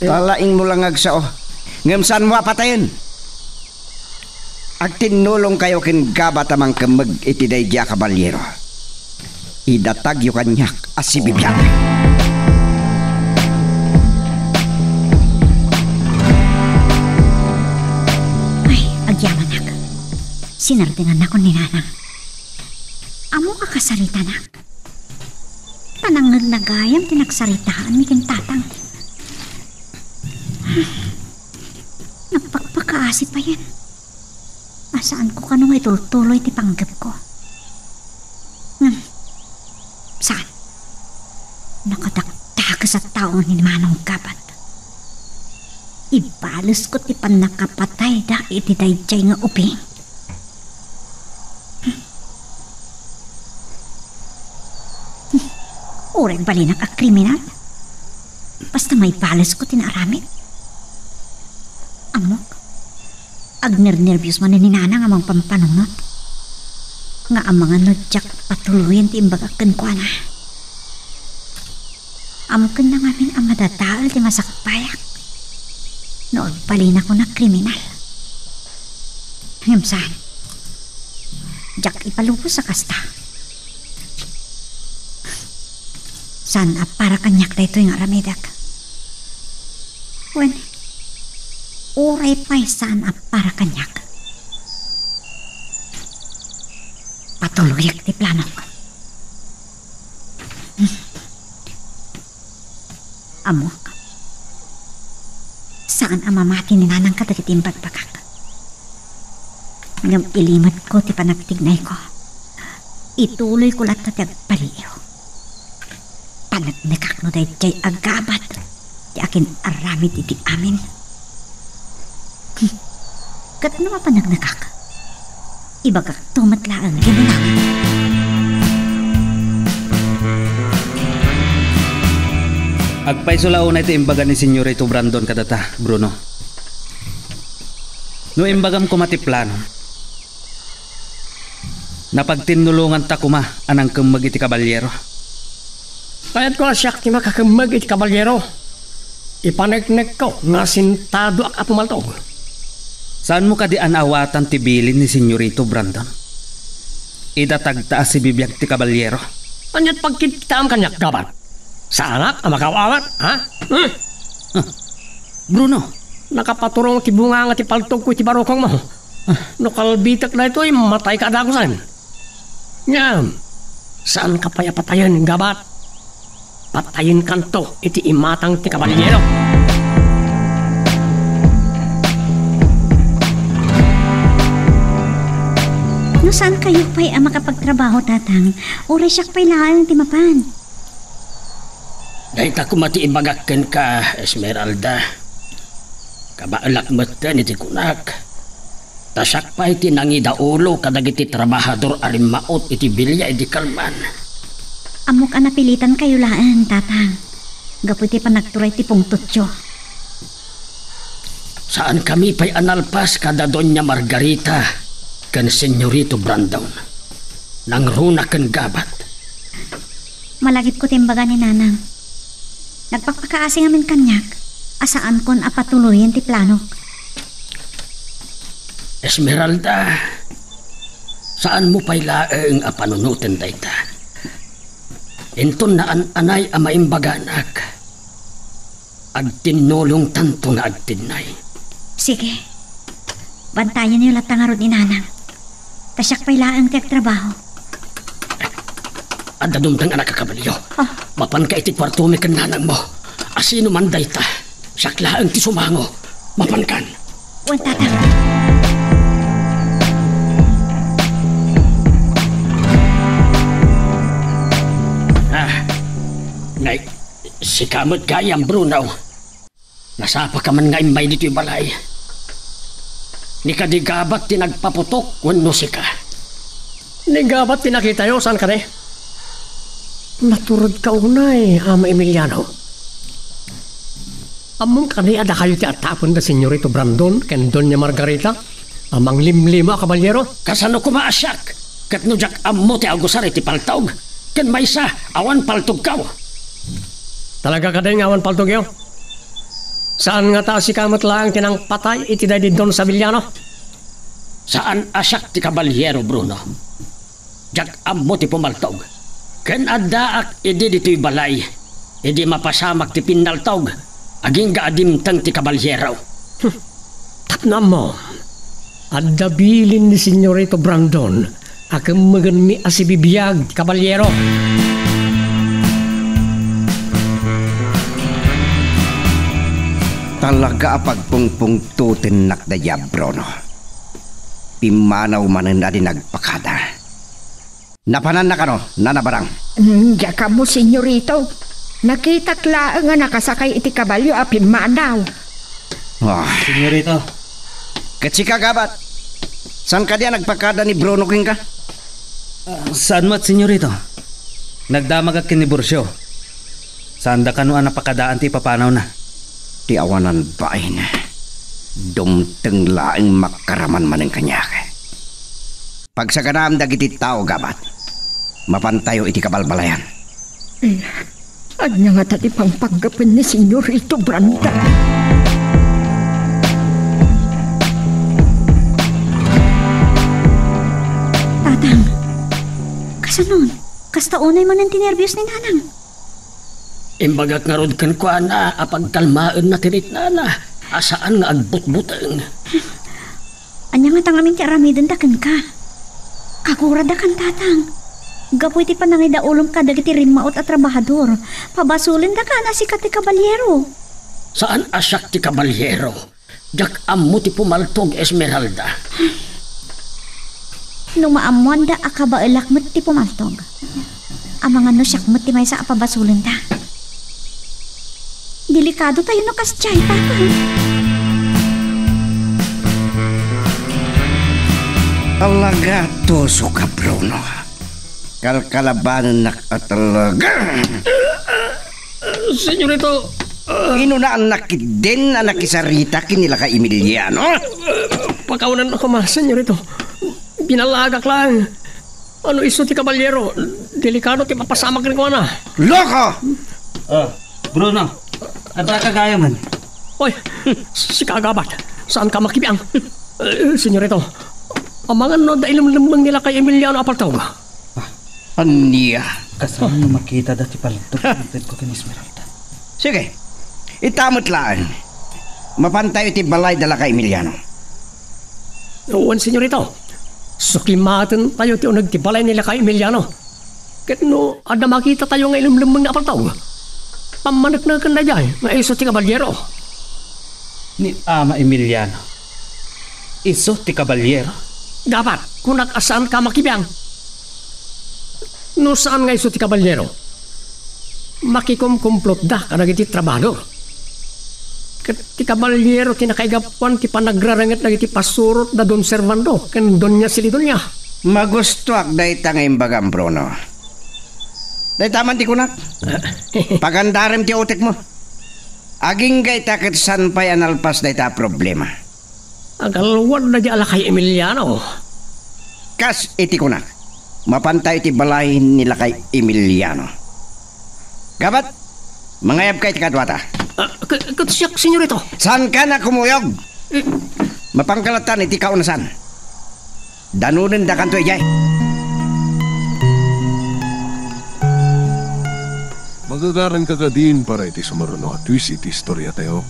Talaingmo la nga agsao. Ngem saanmo a patayen. Agtinnulongkayo ken Gabat a mangkemmeg iti daydi a kabalyero. Idatagyo kaniak a sibibiag. Ay, agyamanak. Sinardengannakon ni Nanang. Ammok a kasaritanak. Panangngegna gayam ti nagsaritaanmi ken Tatang. Nagpakpakaasi payen. A saanko kano nga itultuloy ti panggepko. Ngem, saan? Nakadakdakes a tao ni Manong Gabat. Ibalesko ti pannakapatayda iti daydiay nga ubing. Uray balinak a kriminal, basta maibalesko ti naaramid. Ammok, agnernerbios manen ni Nanang a mangpampanunot nga amangan no diak patuloyen ti imbagak kenkuana. Ammok ken nangamin a madadael ti masakbayak no agbalinakon a kriminal. Ngem saan, diak ipalubos a kasta. Saan a para kaniak daytoy nga aramidek. Wen, uray pay saan a para kaniak, patuloyek ti planok. Ammok, saan a mamati ni Nanang kadagiti imbagbagak. Ngem ilimetko ti panagtignayko. Ituloyko latta ti agbaliiw. Paneknekak no daydiay a Gabat ti akin-aramid iti amin. Ket no mapaneknekak, ibagakto met laeng ken ni Nanang. Agpayso la unay ti imbaga ni Senyorito Brandon kadata, Bruno. No imbagam koma ti plano, napagtinnulonganta koma a nangkemmeg iti kabalyero. Kayatko a siak ti makakemmeg iti kabalyero. Ipaneknekko nga sintadoak a pumaltog. Saanmo kadi a naawatan ti bilin ni Senyorito Brandon? Idatagta a sibibiag ti kabalyero. Ania't pagkitkitaam kaniak, Gabat? Saanak a makaw-awat, ha? Hmm. Ah, Bruno. Nakapaturong ti bunganga ti paltogko iti barukongmo. Ah. No kalbitek daytoy, matayka a dagusen. Ngem, saanka pay a patayen, Gabat. Patayenkanto iti imatang ti kabalyero. No saan kayo pay a makapagtrabaho, Tatang, uray siak pay laeng ti mapan. Dayta koma ti ibagak kenka, Esmeralda. Kabaelak metten iti kunak. Ta siak pay ti nangidaulo kadagiti trabahador a rimmaut iti bilia idi kalman. Ammok a napilitankayo laeng, Tatang, gapu iti panagturay ti pungtotyo. Saankami pay a nalpas kada Doña Margarita ken Senyorito Brandon. Nangruna ken Gabat. Malagipko ti imbaga ni Nanang. Nagpakpakaasi ngamin kaniak a saankon a patuloyen ti planok. Esmeralda, saanmo pay laeng a panunoten dayta. Inton naan-anay a maimbaganak, agtinnulongtanto nga agtinnay. Sige. Bantayenyo latta ngarud ni Nanang. Ta siak pay laeng ti agtrabaho. Adda dumteng a nakakabalio. Ah. Mapanka iti kuartomi ken nanangmo. Asino man dayta? Siak laeng ti sumango. Mapankan. Wen, Tatang. Sika met gayam, Bruno. Nasapaka man nga immay ditoy balay. Ni kadi Gabat ti nagpaputok wenno sika? Ni Gabat ti nakitayo, saan kadi? Naturedka unay, Ama Emiliano. Ammom kadi a dakayo ti atapenda Senyorito Brandon ken Doña Margarita a manglimlimo a kabalyero? Kasano koma a siak? Ket no diak ammo ti agusar iti paltog, ken maysa, awan paltogko. Talaga kadi nga awan paltogyo? Saan ngata a sika met laeng ti nangpatay iti daydi Don Sabeliano? Saan a siak ti kabalyero, Bruno. Diak ammo ti pumaltog. Ken addaak idi ditoy balay, idi mapasamak ti pinnaltog, agingga a dimteng ti kabalyero. Hmm. Tapno ammo, adda bilin ni Senyorito Brandon a kemmegenmi a sibibiag ti kabalyero. Talaga a pagpungpungtotennak dayta, Bruno. Pimmanaw manen a di nagpakada. Napananna kano, Nana Barang? Mm, diak ammo, Senyorito. Nakitak laeng a nakasakay iti kabalio a pimmanaw. Ah. Senyorito. Ket sika, Gabat? Saan kadi a nagpakada ni Bruno kenka? Ah, saan met, Senyorito. Nagdamagak ken ni Burcio. Saanda kano a napakadaan ti ipapanawna. Ti awanan bain, dumteng laeng makaraman manen kaniak. Pagsaganaam dagiti tao, Gabat. Mapantayo iti kabalbalayan. Eh, ania ngata ti pangpanggapen ni Senyorito Brandon? Tatang, kasanon? Kasta unay manen ti nerbios ni Nanang. Imbagak ngarud kenkuana a pagkalmaenna ti riknana a saan nga agbutbuteng. Ania ngata ngamin ti aramidenda kenka? Kaguradakan, Tatang. Gapu iti panangidaulom kadagiti rimmaut a trabahador, pabasolendakan a sika ti kabalyero. Saan a siak ti kabalyero. Diak ammo ti pumaltog, Esmeralda. No maammoanda a kabaelak met ti pumaltog, amangan no siak met ti maysa a pabasolenda. Delikadotayo no kasdiay, Tatang. Talaga, tuso ka, Bruno. Kalkalabanennak a talaga. Senyorito, ah. Inunaannak ketdin a nakisarita ken ni lakay Emiliano? Pakawanannak koma, senyorito. Binalaagak laeng. No isu ti kabalyero, delikado ti mapasamak kenkuana. Loko! Ah, Bruno, adda ka gayamen? Oy, sika, Gabat. Saanka makibiang? Eh, senyorito, amangan no adda ilemlemmeng ni lakay Emiliano a paltog. Ah. Ania? Kasano no makitada ti paltog ti inted ko ken Esmeralda? Sige. Ita met laeng. Mapantayo iti balay da lakay Emiliano. Wen, senyorito. Sukimatentayo ti uneg ti balay ni lakay Emiliano. Ket no adda makitatayo nga ilemlemmeng nga paltog, pammanekneken daydiay nga isu ti kabalyero. Ni Ama Emiliano, isu ti kabalyero? Gabat, kunak a saanka makibiang. No saan nga isu ti kabalyero, makikumkumplotda kadagiti trabahador. Ket ti kabalyero ti nakaigapuan ti panagrarenget dagiti pasurot da Don Servando ken Doña Silidonia. Magustoak dayta nga imbagam, Bruno. Dayta man ti kunak. Pagandarem ti utekmo. Agingga ita ket saan pay a nalpas dayta a problema. Agalwad daydi a lakay Emiliano. Kas iti kunak, mapantayo iti balay ni lakay Emiliano. Gabat, mangayabka iti kaduata. Ah, k-, ket siak, senyorito. Saanka a kumuyog? Eh. Mapanka latta iti kaunasan. Danonendakanto idiay. Magagaranka kadin para iti sumaruno a twist iti istoriatayo.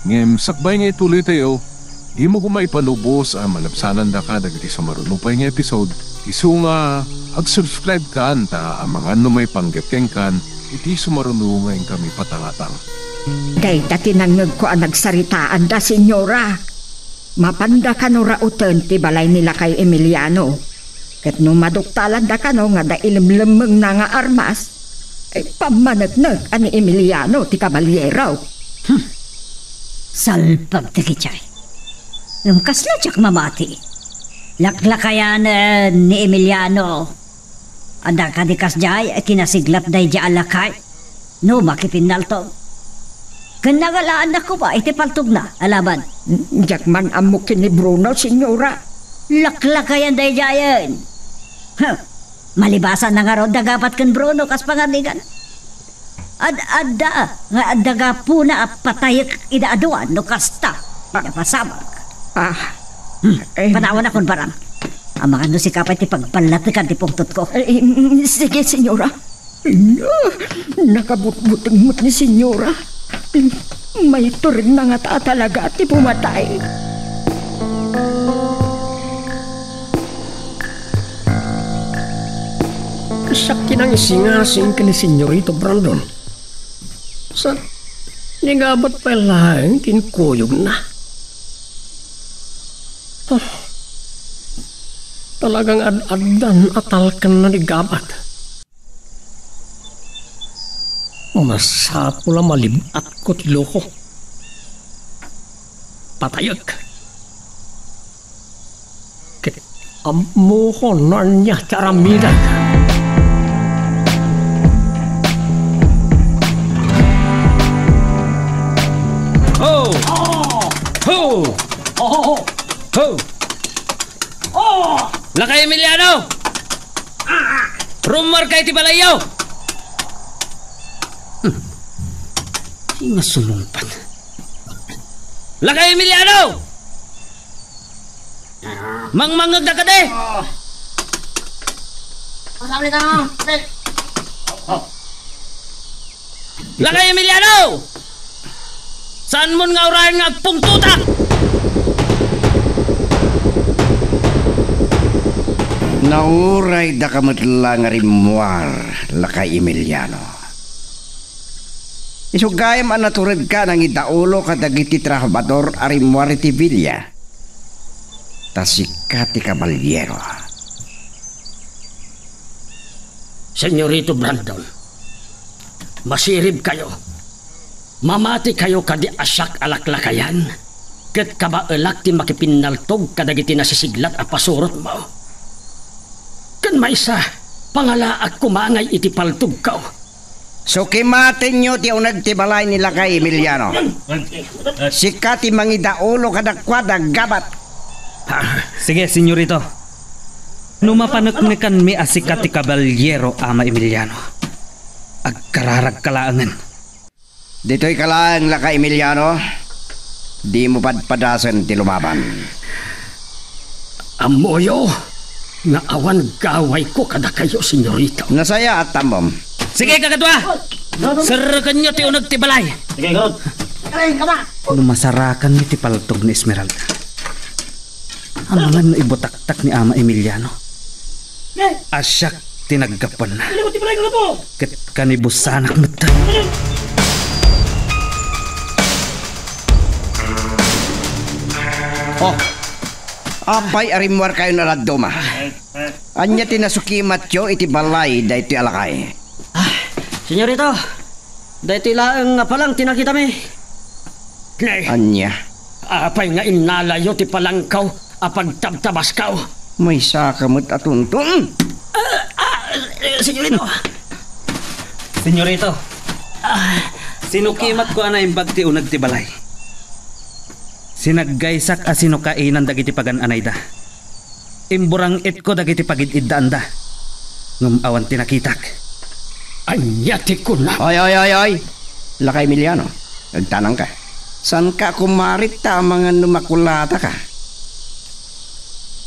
Ngem sakbay nga ituloytayo, dimo koma ipalubos a malabsanandaka dagiti sumaruno pay nga episode, isu nga ag-subscribe kan ta amangan no maipanggep kenkan iti sumaruno nga inkami patangatang. Dayta ti nangngegko a nagsaritaanda, senyora. Mapanda kano rauten ti balay ni lakay Emiliano. Ket no maduktalanda kano nga adda ilemlemmengna nga armas, Eh, pammaneknek a ni Emiliano ti kabalyero. Hmm. Salpag dagiti ay. Ngem kasla diak mamati. Laklakayanen ni Emiliano. Adda kadi kasdiay ti nasiglat daydiay a lakay no makipinnaltog. Ken nangalaannak koma iti paltogna a laban. Diak man ammo ken ni Bruno, senyora. Laklakayan daydiayen. Huh. Malibasan na ngarud da Gabat ken Bruno kas pangarnigan. Ad-adda nga adda gapuna a patayek ida a dua no kasta. Napasamak. Ah. Hmm. Eh. Panawanakon, barang. Amangan no sika pay ti pagballatekan ti pungtotko. Eh, mm, sige, senyora. Ania, nakabutbuteng met ni senyora. Maiturogna ngata a talaga ti pumatay. Siak ti nangisingasing ken ni Senyorito Brandon. Sa, ni Gabat pay laeng ti inkuyogna. Ah, talagang ad-addan a talkenna ni Gabat. Masapul a malib-atko ti loko. Patayek. Ket ammokon no ania ti aramidek. Ho! Ho! Ho! Lakay Emiliano! Rummuarka iti balayyo! Hmm. Sino sumungbat? Lakay Emiliano! Mangmangngegda kadi! Lakay Emiliano! Saanmon nga urayen nga agpungtotak? Nauray daka met la nga rimmuar, Lakay Emiliano. Isu gayam a naturedka a nangidaulo kadagiti trabahador a rimmuar iti villa. Ta sika ti kabalyero. Senyorito Brandon, masiribkayo. Mamatikayo kadi a siak a laklakayan, ket kabaelak ti makipinnaltog kadagiti nasisiglat a pasurotmo. Ken maysa, pangalaak koma ngay iti paltogko. Sukimatenyo ti uneg ti balay ni Lakay Emiliano. Sika ti mangidaulo kadakuada, Gabat. Ah, sige, senyorito. No mapaneknekanmi a sika ti kabalyero, Ama Emiliano, agkararagka laengen. Ditoyka laeng, Lakay Emiliano. Dimo padpadasen ti lumaban. Ammoyo nga awan gawayko kadakayo, senyorito. Nasayaat, ammom. Sige, kakadua! Serrekenyo ti uneg ti balay. Sige, garud. No masarakanmi ti paltog ni Esmeralda, amangan no ibutaktak ni Ama Emiliano a siak ti naggapuanna. Ket kanibusanak met. Oh, apay a rimmuarkayon a dadduma? Ania ti nasukimatyo iti balay daytoy a lakay? Ah, senyorito, daytoy laeng nga palang ti nakitami. Ania? Apay nga innalayo ti palangko a pagtabtabasko? Maysaka met a tunton. Ah, ah, eh, senyorito. Senyorito. Ah. Sinukimatko a naimbag ti uneg ti balay. Sinaggaysak a sinukainan dagiti pagan-anayda. Imburang-itko dagiti pagid-iddaanda, ngem awan ti nakitak. Ania ti kuna? Oy, oy, oy, oy! Lakay Emiliano, agtanangka. Saanka a kumarit ta amangan no makulataka.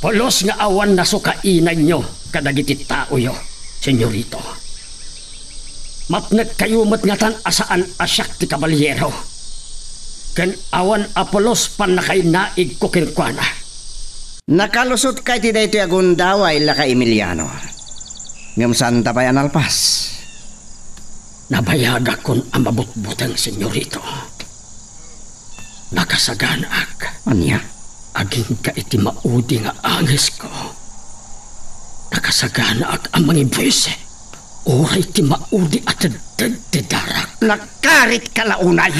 Pulos nga awan nasukainanyo kadagiti taoyo, senyorito. Mapnekkayo met ngatan a saan a siak ti kabalyero, ken awan a pulos pannakainaigko kenkuana. Nakalusotka iti daytoy a gundaway, Lakay Emiliano. Ngem saanta pay a nalpas. Nabayagakon a mabutbuteng, senyorito. Nakasaganaak. Ania? Agingga iti maudi nga angesko. Nakasaganaak a mangibuisi. Uray ti maudi a tedded ti darak. Nakaritka la unay.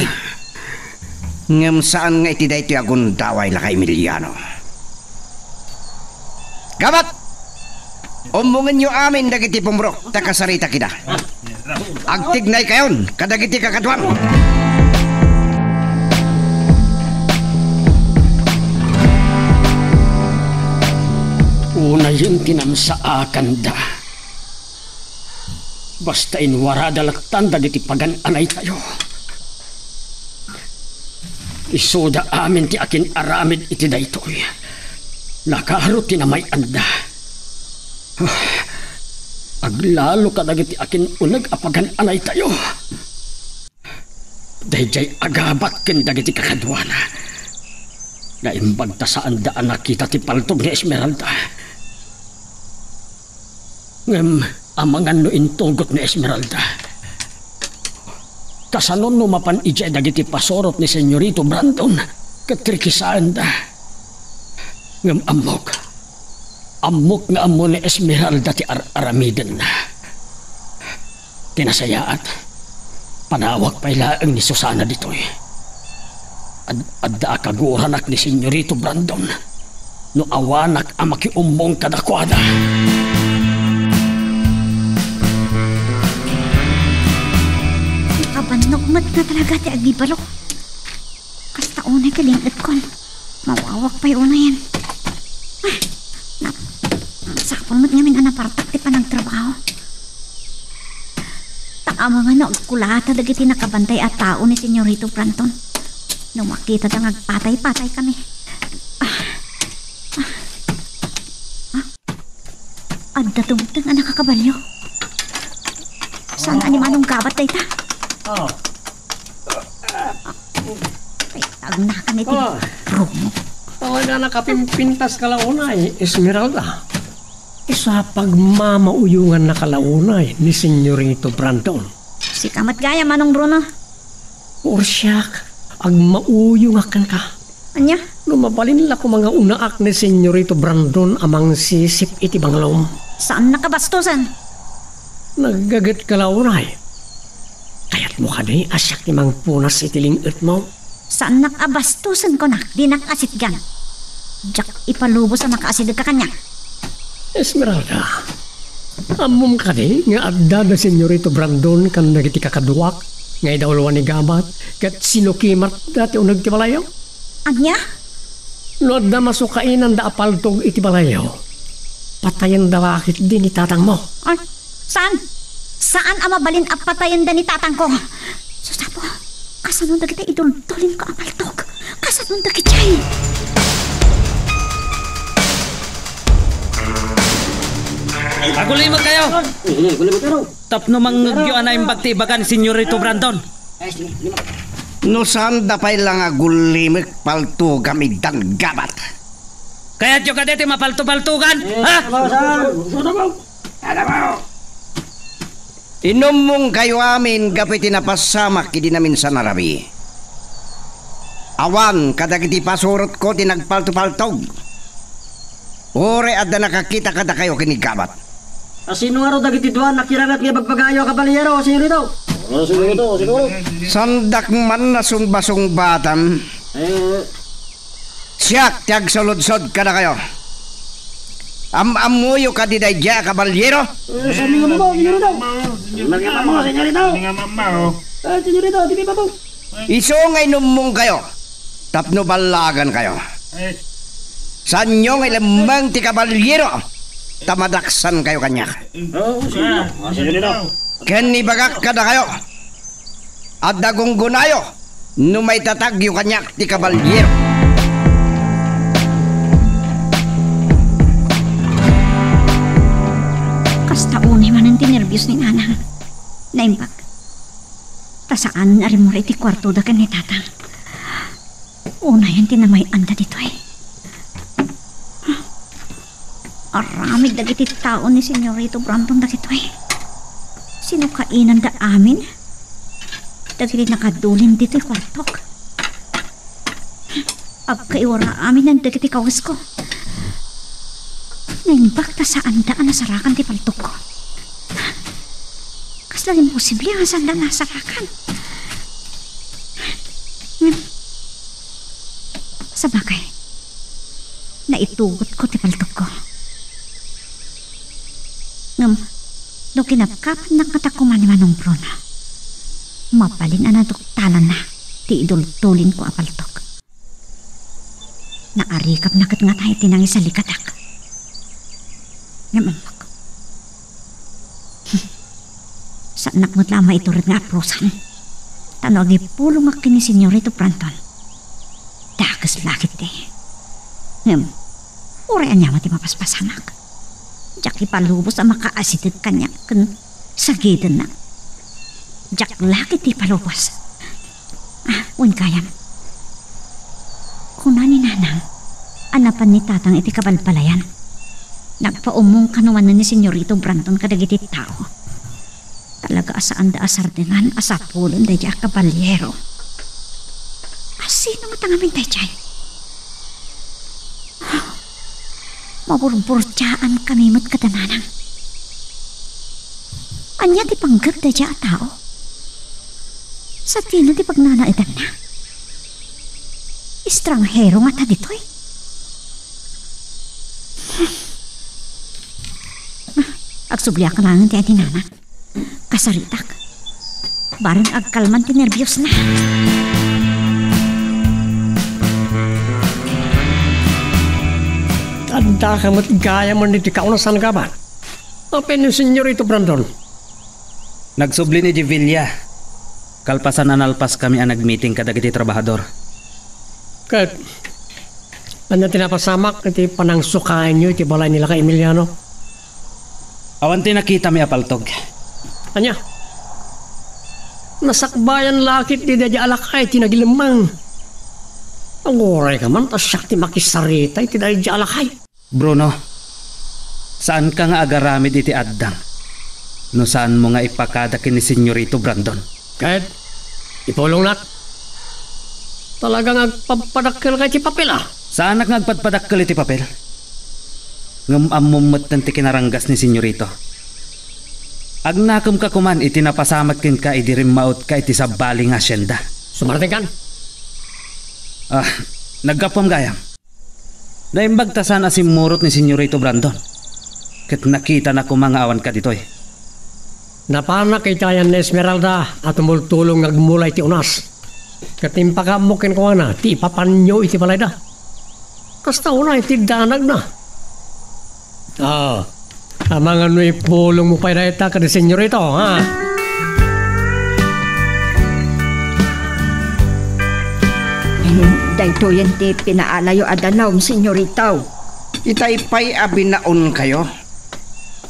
Ngem saan nga iti daytoy a gundaway, Laka Emiliano. Gabat! Ummongenyo amin dagiti pumrok ta kasaritak ida. Agtignaykayon kadagiti kakaduam. Unayen ti namsaakanda. Basta inwarada lattan dagiti pagan-anaytayo. Isuda amin ti akin-aramid iti daytoy. Nakaro ti namay-anda. Aglalo kadagiti akin-uneg a pagan-anaytayo. Daydiay a Gabat ken dagiti kakaduana. Naimbag ta saanda a nakita ti paltog ni Esmeralda. Ngem amangan no intugot ni Esmeralda. Kasano no mapan idiay dagiti pasurot ni Senyorito Brandon ket rikisaenda? Ngem ammok, ammok nga ammo ni Esmeralda ti ar-aramidenna. Ti nasayaat, panawag pay laeng ni Susana ditoy. Ad-, adda a kaguranak ni Senyorito Brandon no awanak a makiummong kadakuada. Nakabannok met nga talaga ti agibalo. Kasta unay ti ling-etkon. Mawawak pay unayen. Ah, na-, sapul met ngamin a napartak ti panagtrabaho. Ta amangan no agkulata dagiti nakabantay a tao ni Senyorito Brandon. No makitada nga agpatay-patay kami. Ah, ah, ah. Adda tumteng a nakakabalio. Saan a ni Manong Gabat dayta? Ah. Ay, tagnakan iti Ah. rumo. Talaga nakapimpintas ka la unay, Esmeralda. Isu a pagmamauyonganna ka la unay ni Senyorito Brandon. Sika met gayam, Manong Bruno. Ursiak, agmauyongak kenka. Ania? No mabalin la koma nga unaak ni Senyorito Brandon a mangsisip iti banglom. Saannak a bastosen. Naggaget ka la unay. Kayatmo kadi a siak ti mangpunas iti ling-etmo? Saannak a bastosen, kunak, dinak asitgan. Diak ipalubos a makaasidegka kaniak. Esmeralda, ammom kadi nga adda da Senyorito Brandon ken dagiti kakaduak nga idawluan ni Gabat ket sinukimatda ti uneg ti balayyo? Ania? No adda masukainanda a paltog iti balayyo, patayenda la ketdi ni tatangmo. Ay, saan? Saan a mabalin a patayenda ni tatangko? Sus, Apo, kasano dagiti iduldulinko a paltog? Kasano dagiti? Agulimekkayo! Ay, agulimekkayo! Tapno mangngegyo a naimbag ti ibaga ni Senyorito Brandon. No saanda pay la nga agulimek, paltogam itdan, Gabat. Kayatyo kadi ti mapaltopaltogan, ha? Ano ba, sir? Ano ba? Inummongkayo amin gapu iti napasamak idi naminsan a rabii. Awan kadagiti pasurotko ti nagpaltopaltog. Uray adda nakakita kadakayo ken ni Gabat. A, sino ngarud dagiti dua a nakiranget nga ibagbagayo a kabaliyero, Senyorito? Ano, Senyorito? Sino? Saandak man a sungbasungbatan. Eh. Siak ti agsuludsod kadakayo. Am-ammoyo kadi daydiay a kabaliyero? Eh, saan nga mamao, Senyorito? Saan nga mamao, Senyorito? Saan nga mamao? Eh, Senyorito, di ba po? Isu nga inummongkayo tapno ballagankayo. Saanyo nga ilemmeng ti kabaliyero ta madaksankayo kaniak. Oo, sige, no. Ah, sige, no. Ken ibagak kadakayo, adda gunggonayo no maitatagyo kaniak ti kabaliyero. Kasta unay manen ti nerbios ni Nanang. Naimbag. Ta saan a rimmuar iti kuartoda ken ni Tatang. Unayen ti namay-anda ditoy. Aramid dagiti tao ni Senyorito Brandon dagitoy. Sinukainanda amin dagiti nakadulin ditoy kuartok. Agkaiwara amin dagiti kawesko. Naimbag ta saanda a nasarakan ti paltogko. Saan imposible nga sanda nasarakan? Ngem, sabagay, naitugotko ti paltogko. Ngem, no kinapkapannak ngata koma ni Manong Bruno, mabalin a naduktalanna ti idultulinko a paltog. Naarikapna ket ngata iti nangisalikadak. Ngem ammok, saannak met la a maitured nga apusan. Ta no agipulongak ken ni Senyorito Brandon, dakes la ketdi. Ngem, uray ania met ti mapaspasamak, diak ipalubos a makaasideg kaniak ken sagidenna. Diak la ketdi ipalubos. Ah, wen gayam. Kuna ni Nanang a napan ni Tatang iti kabalbalayan. Nagpaummong kano manen ni Senyorito Brandon kadagiti tao. Talaga a saanda a sardengan a sapulen daydiay a kabaliero. A sino met ngamin daydiay? Maburburtiaankami met kada Nanang. Ania ti panggep daydiay a tao? Sadino ti pagnanaedanna? Estranghero ngata ditoy? Agsubliak laeng ti adi Nanang. Kasaritak. Bareng agkalman ti nerbiosna. Addaka met gayam iti kauna, saan, Gabat? Apay ni Senyorito Brandon? Nagsubli ni Jevilla kalpasan a nalpaskami a nagmiting kadagiti trabahador. Ket ania ti napasamak iti panangsukaenyo iti balay ni Lakay Emiliano? Awan ti nakitami a paltog. Ania? Nasakbayan la ketdi daydiay a lakay ti nagilemmeng. Agurayka man ta siak ti makisarita iti daydiay a lakay. Bruno, saanka nga agaramid iti addang no saanmo nga ipakada ken ni Senyorito Brandon. Ket ipulongnak. Talaga nga agpadpadakkelka iti papel, a? Saanak nga agpadpadakkel iti papel. Ngem ammom metten ti kinaranggas ni Senyorito. Agnakemka koman iti napasamak kenka idi rimmaotka iti sabali nga hacienda. Sumartenkan? Ah, naggapuam gayam. Naimbag ta saan a simmurot ni Senyorito Brandon. Ket nakitana koma nga awanka ditoy. Napanak iti ayan ni Esmeralda a tumultulong nga agmula iti unas. Ket impakaammo kenkuana ti ipapanyo iti balayda. Kasta unay ti danagna. Ah, amangan no ipulongmo pay dayta ken ni Senyorito, ha? Daytoyen ti pinaalayo a danum, Senyorito. Itay pay a binaonkayo?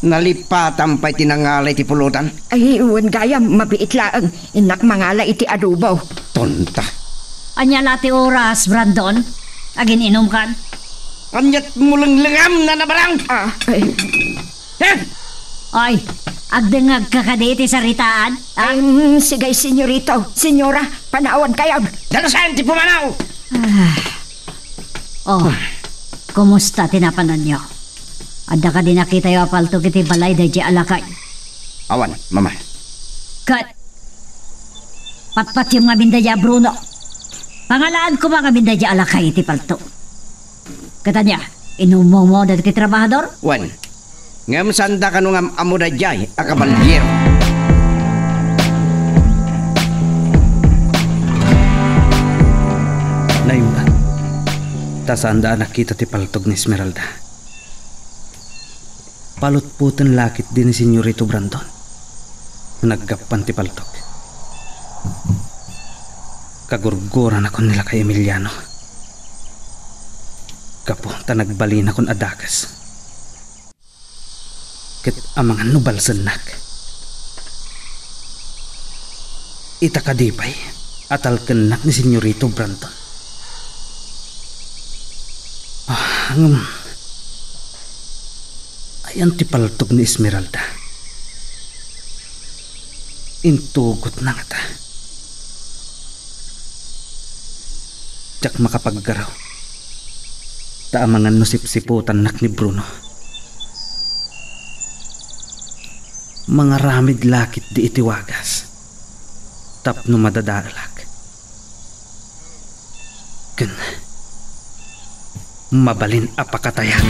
Nalipatan pay ti nangala iti pulutan? Ay, wen gayam, mabiit laeng. Innak mangala iti adobo. Tonta. Ania la ti oras, Brandon? Agin-inumkan? Aniat mo lenglengam, nanabarang? Ah, ay. Eh! Ay, agdengngegka kadi iti saritaan? Ah? Ay, mm, sige, senyorito. Senyora, panawankayo. Dalusan ti pumanaw! Ah. Oh, kumusta ti napananyo? Adda kadi nakitayo a paltog iti balay daydiay a lakay? Awan, mama. Ket patpatiem ngamin daydiay a Bruno. Pangalaan koma ngamin daydiay a lakay iti paltog. Ket ania, inummomo dagiti trabahador? Wen, ngem saanda kano nga am-ammo daydiay a kabaliero. Naimbag ta saanda a nakita ti paltog ni Esmeralda. Palutpoten la ketdi ni Senyorito Brandon. Naggapuan ti paltog. Kagurguranakon ni Lakay Emiliano. Gapu ta nagbalinakon a dakes. Ket amangan no balsennak. Ita kadi pay a talkennak ni Senyorito Brandon. Ah, ngem, ayan ti paltog ni Esmeralda. Intugotna ngata. Diak makapaggaraw. Ta amangan no sipsiputannak ni Bruno. Mangaramid la ketdi iti wagas tapno madadaelak. Ken mabalin a pakatayak.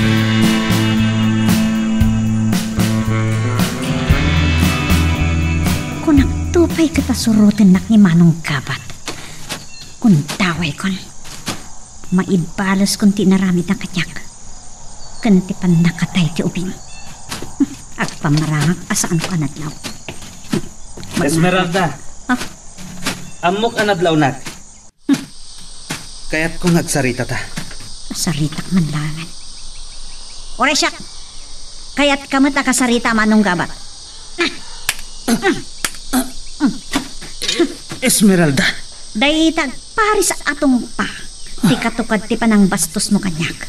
Kunakto pay ket a surotennak ni Manong Gabat. Kundawaykon. Maibaleskon ti inaramidna kaniak ken ti pannakatay ti ubing. Agpamarangak a saanko a nadlaw. Esmeralda. Ah? Ammok a nadlawnak. Kayatko nga agsaritata. Saritak man laengen. Uray siak, kayatka met a kasarita, Manong Gabat. Esmeralda. Dayta agparis a tungpa ti katukad ti panangbastosmo kaniak.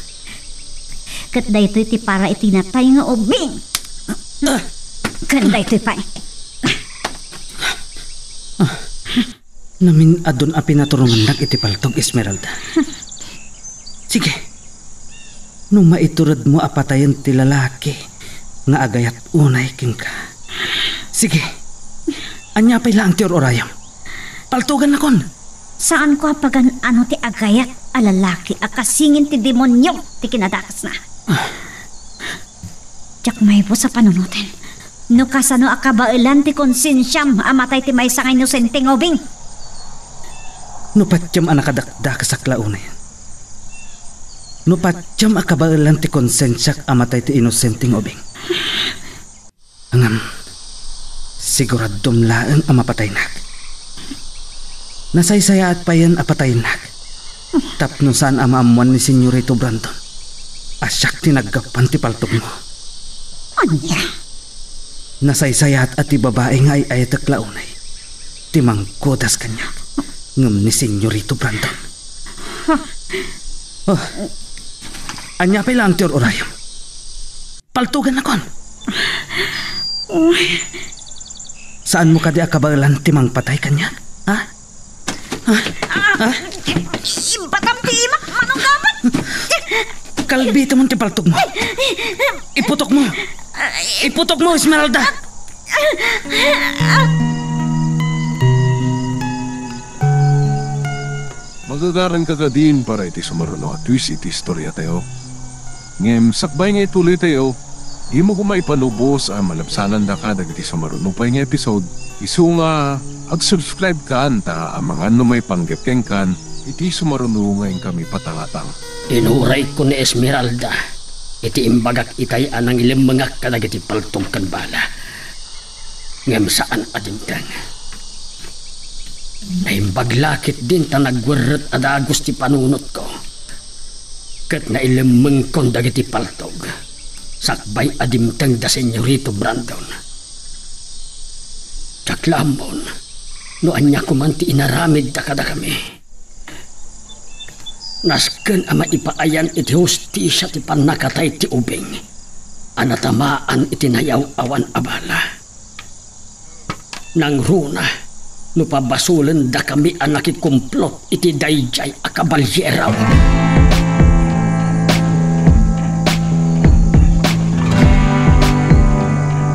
Ket daytoy ti para iti natay nga ubing. Ken daytoy pay. Namin-adon a pinaturongannak iti paltog, Esmeralda. Sige. No maituredmo a patayen ti lalaki nga agayat unay kenka. Sige. Ania pay laeng ti ur-urayem? Paltogannakon. Saanko a pagan-ano ti agayat a lalaki a kasingin ti demonio ti kinadakesna. Ah. Diak maibus a panunoten no kasano a kabaelan ti konsensiam a matay ti maysa nga inosente nga ubing. No patiem a nakadakdakesak la unayen. No patiem a kabaelan ti konsensiak a matay ti inosente nga ubing. Ngem, siguradom laeng a mapataynak. Nasaysayaat payen a pataynak tapno saan a maammuan ni Senyorito Brandon a siak ti naggapuan ti paltogmo. Ania? Nasaysayaat a ti babai nga ay-ayatek la unay ti manggudas kaniak ngem ni Senyorito Brandon. Oh, ania pay laeng ti ur-urayem? Paltogannakon. Uy. Saanmo kadi a kabaelan ti mangpatay kaniak? Ha? Ha? Ha? Ibatam ti imak, Manong Gabat. Kalbitemon ti paltogmo. Iputokmo. Iputokmo, Esmeralda. Magagaranka kadin para iti sumaruno a twist iti istoriatayo. Ngem sakbay nga ituloytayo, dimo koma ipalubos a malabsanandaka dagiti sumaruno pay nga episode, isu nga ag-subscribe kan ta amangan no maipanggep kenkan iti sumaruno nga inkami patangatang. Inurayko ni Esmeralda iti imbagak itay a nangilemmengak kadagiti paltog ken bala. Ngem saan a dimteng. Naimbag la ketdin ta nagwerret a dagus ti panunotko. Ket nailemmengkon dagiti paltog sakbay a dimteng da Senyorito Brandon. Diak la ammon no ania koman ti inaramidda kadakami. Nasken a maipaayan iti hustisia ti pannakatay ti ubing a natamaan iti nayaw-awan a bala. Nangruna no pabasolendakami a nakikumplot iti daydiay a kabalyero.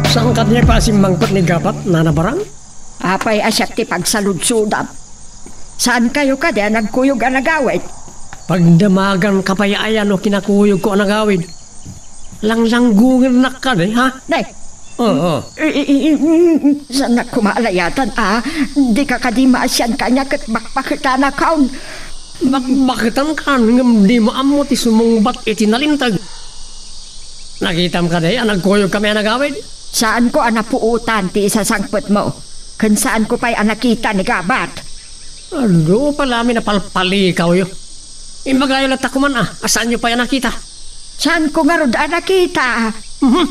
Saan kadi a simmangpet ni Gabat, Nana Barang? Apay a siak ti pagsaludsodam? Saankayo kadi a nagkuyog a nagawid? Pagdamaganka pay aya no kinakuyogko a nagawid? Langlanggongennak kadi, ha? Nay. Oo. I, i, i, mm, saannak koma a layatan, a? Dika kadi maasian kaniak ket bakbaketanakon. Bakbaketankan, ngem dimo ammo ti sumungbat iti nalinteg. Nakitam kadi a nagkuyogkami a nagawid? Saanko a napuotan ti isasangpetmo, ken saanko pay a nakita ni Gabat. Adu pay la amin a palpalikawyo. Imbagayo latta koman a, a saanyo pay a nakita. Saanko ngarud a nakita? Mhm.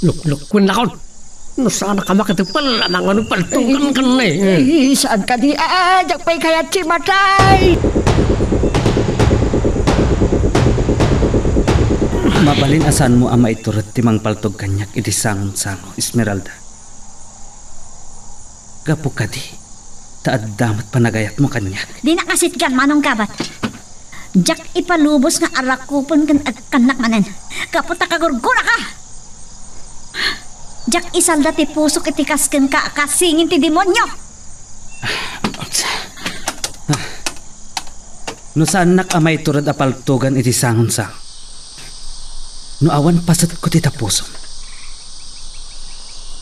Luklukuennakon. No saanak a makatepel, amangan no paltogkan ken ni. Eh, saan kadi? Ah, diak pay kayat ti matay! Mabalin a saanmo a maitured ti mangpaltog kaniak iti sangonsango, Esmeralda. Gapu kadi, ta adda met panagayatmo kaniak. Dinak asitgan, Manong Gabat. Diak ipalubos nga arakupen ken agkannak manen, gapu ta kagurguraka. Diak isalda ti pusok iti kas kenka a kasingin ti demonio. No saannak a maitured a paltogan iti sangon sang, no awan pasetko ti tapusom,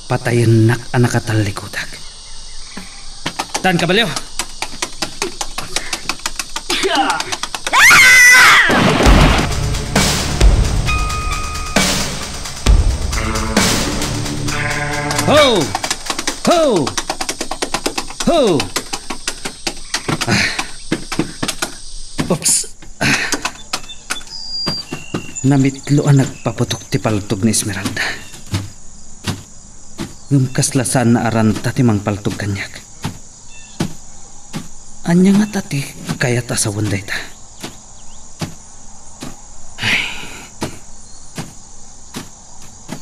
patayennak a nakatallikudek. Tan, kabalio! Ho! Ho! Ho! Ah. Oops. Ah. Namitlo a nagpaputok ti paltog ni Esmeralda. Ngem kasla saan a ranta ti mangpaltog kaniak. Ania ngata ti kayat a sawen dayta? Ay.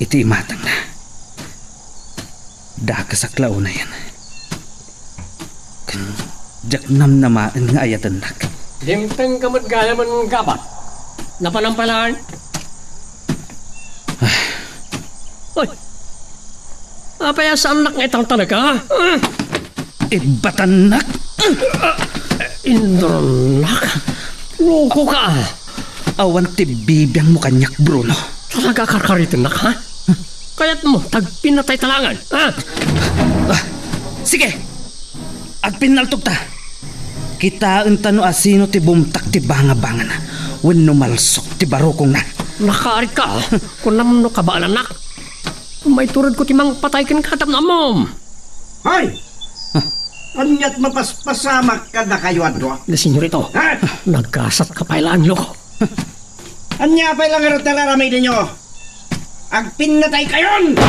Iti imatangna, dakesak la unayen. Ken diak namnamaen nga ayatennak. Dimtengka met gayamen, Gabat. Napanan pay laeng? Ay! Apay a saannak nga italtalek, ha? Ah! Ibbatannak! Indronnak! Lokoka, ah! Awan ti bibiangmo kaniak, Bruno. Talaga a karkaritennak, ha? Kayatmo, tagpinnatayta laengen, ha? Ah, sige! Agpinnaltogta! Kitaenta no asino ti bumtak ti bangabangana wenno malsok ti barukongna. Nakaarigka, ah. Kunam no kabaelannak. Maituredko ti mangpatay kenka tapno ammom. Hoy! Ania't mapaspasamak kadakayo a dua? Senyorito, ha? Nagkasatka pay laeng, loko. Ania pay la ngarud ti ar-aramidenyo? Agpinnataykayon!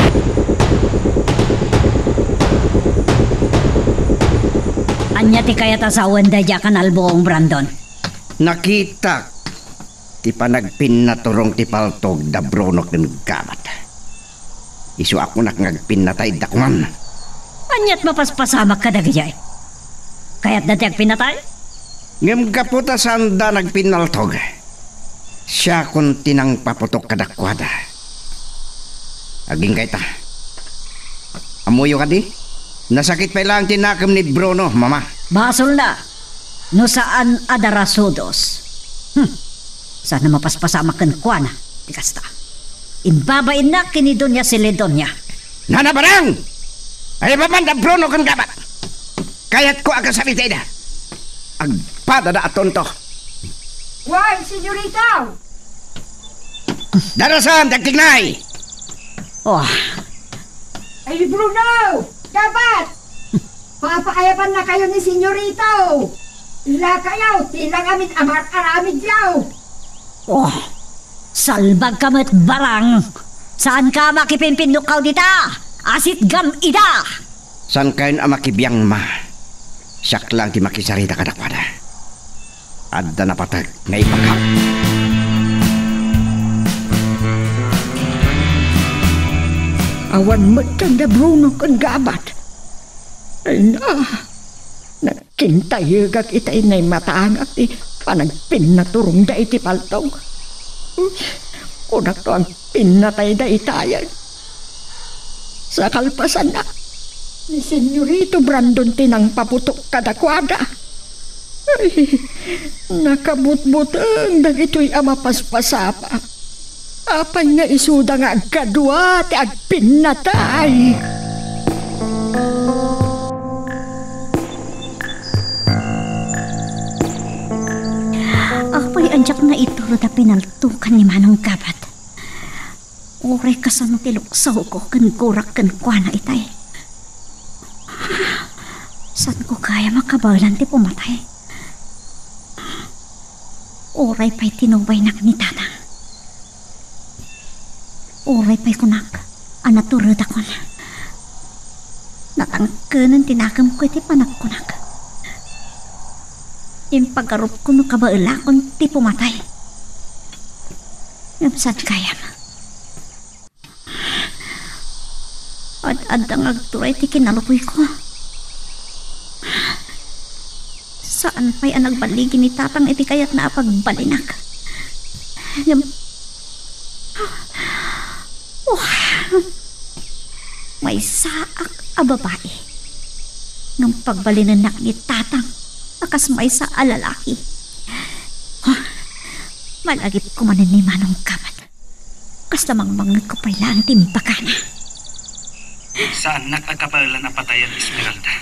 Ania ti kayat a sawen daydiay a kanalbuong, Brandon? Nakitak ti panagpinnaturong ti paltog da Bruno ken Gabat. Isu a kunak nga agpinnatay da kuman. Ania't mapaspasamak kadagijay? Kayatda ti agpinnatay? Ngem gapu ta saanda nagpinnaltog, siakon ti nangpaputok kadakuada. Agingga ita. Ammoyo kadi? Nasakit pay laeng ti nakem ni Bruno, Mama. Basolna no saan a darasudos. Hmm. Saan a mapaspasamak kenkuana ti kasta. Imbabainnak ken ni Doña Celedonia. Nana Barang! Ay, papan da Bruno ken Gabat. Kayatko a kasarita ida. Agpadada a tonto. Why, senyorita? Darasan, dagtignay! Oh. Ay, Bruno! Gabat! Papaayabannakayo ni senyorito! Ilakayo ti nangamin a mar-aramidyo! Oh, salbagka met, Barang! Saanka a makipimpinnukaw dita? Asitgam ida! Saankayon a makibiang, Ma. Siak laeng ti makisarita kadakuada. Adda napateg nga ibagak. Awan met kanda Bruno ken Gabat. Ay na, nagkintayegak itay naimatangak ti panagpinnaturongda iti paltog. Kunak no agpinnatayda itayen. Sa kalpasanna, ni Senyorito Brandon ti nangpaputok kadakuada. Ay, nakabutbuteng dagitoy a mapaspasamak. Apay nga isuda nga agkadua ti agpinnatay? Apay a diak naiturod a pinaltokan ni Manong Gabat? Uray kasano ti luksawko ken gurak kenkuana itay. Saanko gayam a kabaelan ti pumatay. Uray pay tinubaynak ni Tatang. Uray pay kunak a naturedakon. Natangkenen ti nakemko iti panagkunak. Impagarupko no kabaelakon ti pumatay. Ngem saan gayam? Ad-adda nga agturay ti kinalubuyko. Saan pay a nagballigi ni Tatang iti kayatna a pagbalinak. Ngem, oh, Maysaak a babai. Ngem pagbalinennak ni Tatang a kas maysa a lalaki. Huh, malagipko manen ni Manong Gabat. Kasla mangmangngegko pay laeng ti imbagana. Saannak a kabaelan a patayen, Esmeralda.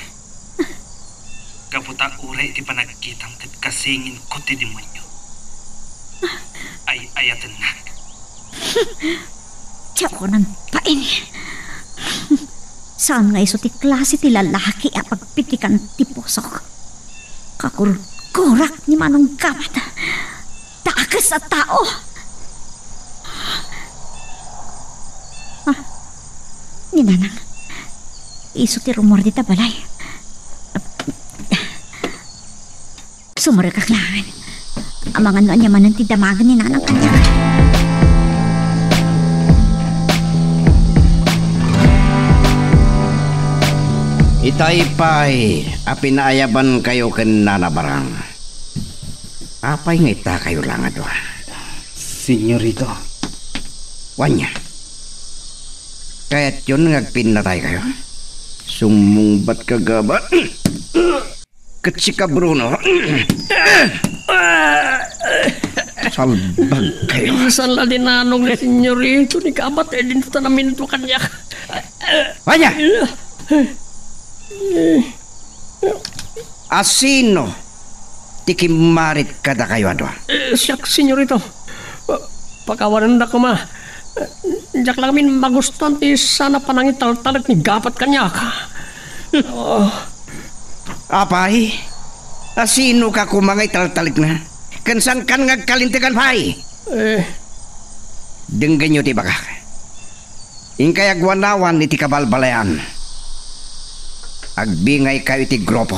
Gapu ta uray iti panagkitam ket kasinginko ti demonio. Ay-ayatennak. Diak unanpain. Saan nga isu ti klase ti lalaki a pagpitikan ti pusok. Kagurgurak ni Manong Gabat. Dakes a tao. Ah, ni Nanang. Isu ti rummuar dita balay. Sumrekak laeng. Amangan no ania manen ti damagen ni Nanang kaniak. Itay pay a pinaayabankayo ken Nana Barang. Apay nga itakayo la nga dua? Senyorito. Wania? Kayatyon nga agpinnataykayo? Sumungbat ka, Gabat. Ket sika, Bruno. Salbag kayo. Saan la dinanong ni Senyorito ni Gabat, eh, dinto ta naminto kaniak. Wania? Asino ti kimmarit kadakayo a dua? Eh, siak, Senyorito. Pa-, pakawanenda koma. Eh, diak la ngamin magustuan ti saan a panangitaltalek ni Gabat kaniak. Oh. Apay, asinoka koma nga italtalekna? Ken saankan nga agkalintegan pay? Eh. Denggenyo ti ibagak. Inkay agwanawan iti kabalbalayan. Agbingaykayo iti grupo.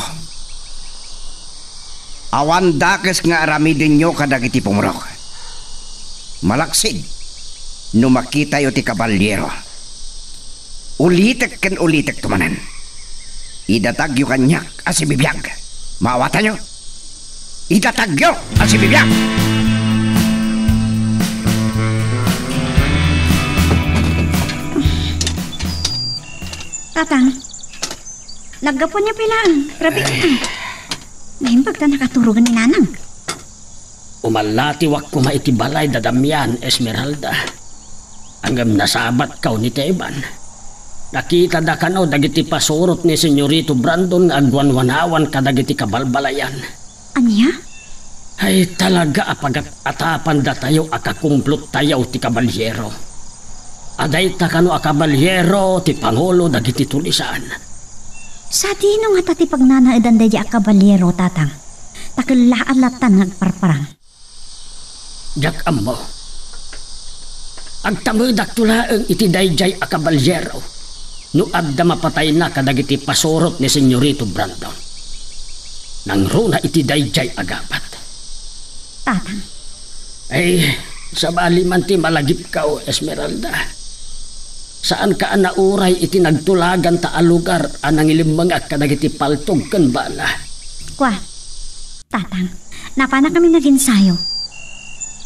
Awan dakes nga aramidenyo kadagiti pumurok. Malaksid no makitayo ti kabalyero. Ulitek ken ulitekto manen. Idatagyo kaniak a sibibiag. Maawatanyo? Idatagyo a sibibiag! Tatang, naggapuanyo pay laeng, rabii. Naimbag ta nakaturogen ni Nanang. Umallatiwak koma iti balay da Damian, Esmeralda. Ngem nasabatkaw ni Teban. Nakitada kano dagiti pasurot ni Senyorito Brandon nga agwanwanawan kadagiti kabalbalayan. Ania? Ay, talaga a pagat-atapan datayo a kakumplottayo ti kabalyero. A dayta kano a kabalyero ti pangulo dagiti tulisan. Sadino ngata ti pagnanaedan daydiay a kabalyero, Tatang? Ta kellaan lattan nga agparparang. Diak ammo. Agtamedakto laeng iti daydiay a kabalyero no adda mapatayna kadagiti pasurot ni Senyorito Brandon. Nangruna iti daydiay a Gabat. Tatang. Ay, sabali man ti malagipkaw, Esmeralda. Saanka a nauray iti nagtulaganta a lugar a nangilimmengak kadagiti paltog ken bala. Kua, Tatang, napanakami naginsayo.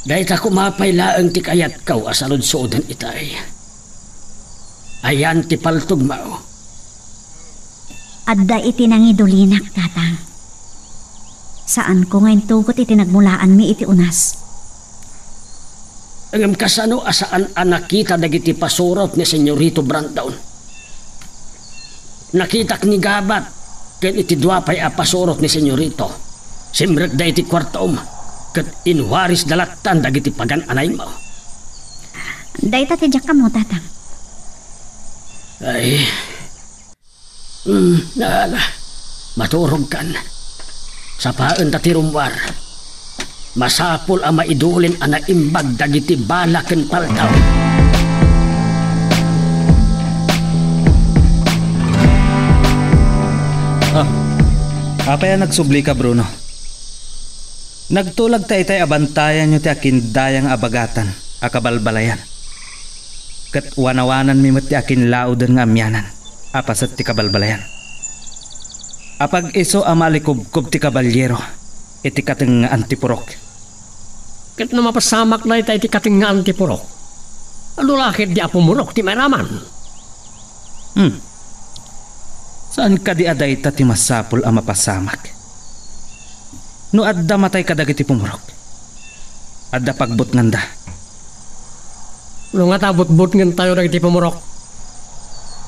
Dayta koma pay laeng ti kayatko a saludsoden itay. Ayan ti paltogmo. Adda iti nangidulinak, Tatang. Saanko nga intugot iti nagmulaanmi iti unas. Ngem kasano a saan a nakita dagiti pasurot ni Senyorito Brandon? Nakitak ni Gabat ken iti dua pay a pasurot ni Senyorito. Simrekda iti kuartom ket inwarisda lattan dagiti pagan-anaymo. Dayta ti diak ammo, Tatang. Ay, Hmm, ala, maturogkan. Sapaenta ti rummuar. Masapul a maidulin a naimbag dagiti bala ken paltog. Ah, apay a nagsublika, Bruno? Nagtulag ta itay a bantayanyo ti akindayang a bagatan a kabalbalayan. Ket wanawananmi met ti akinlaoden nga amianan a paset ti kabalbalayan. Apag-isu a malikubkob ti kabalyero iti katengngaan ti purok. Ket no mapasamak dayta iti katengngaan ti purok, adu la ketdi a pumurok ti mairaman? Hmm. Saan kadi a dayta ti masapul a mapasamak? No adda matay kadagiti pumurok, adda pagbutnganda. No ngata butbutngentayo dagiti pumurok,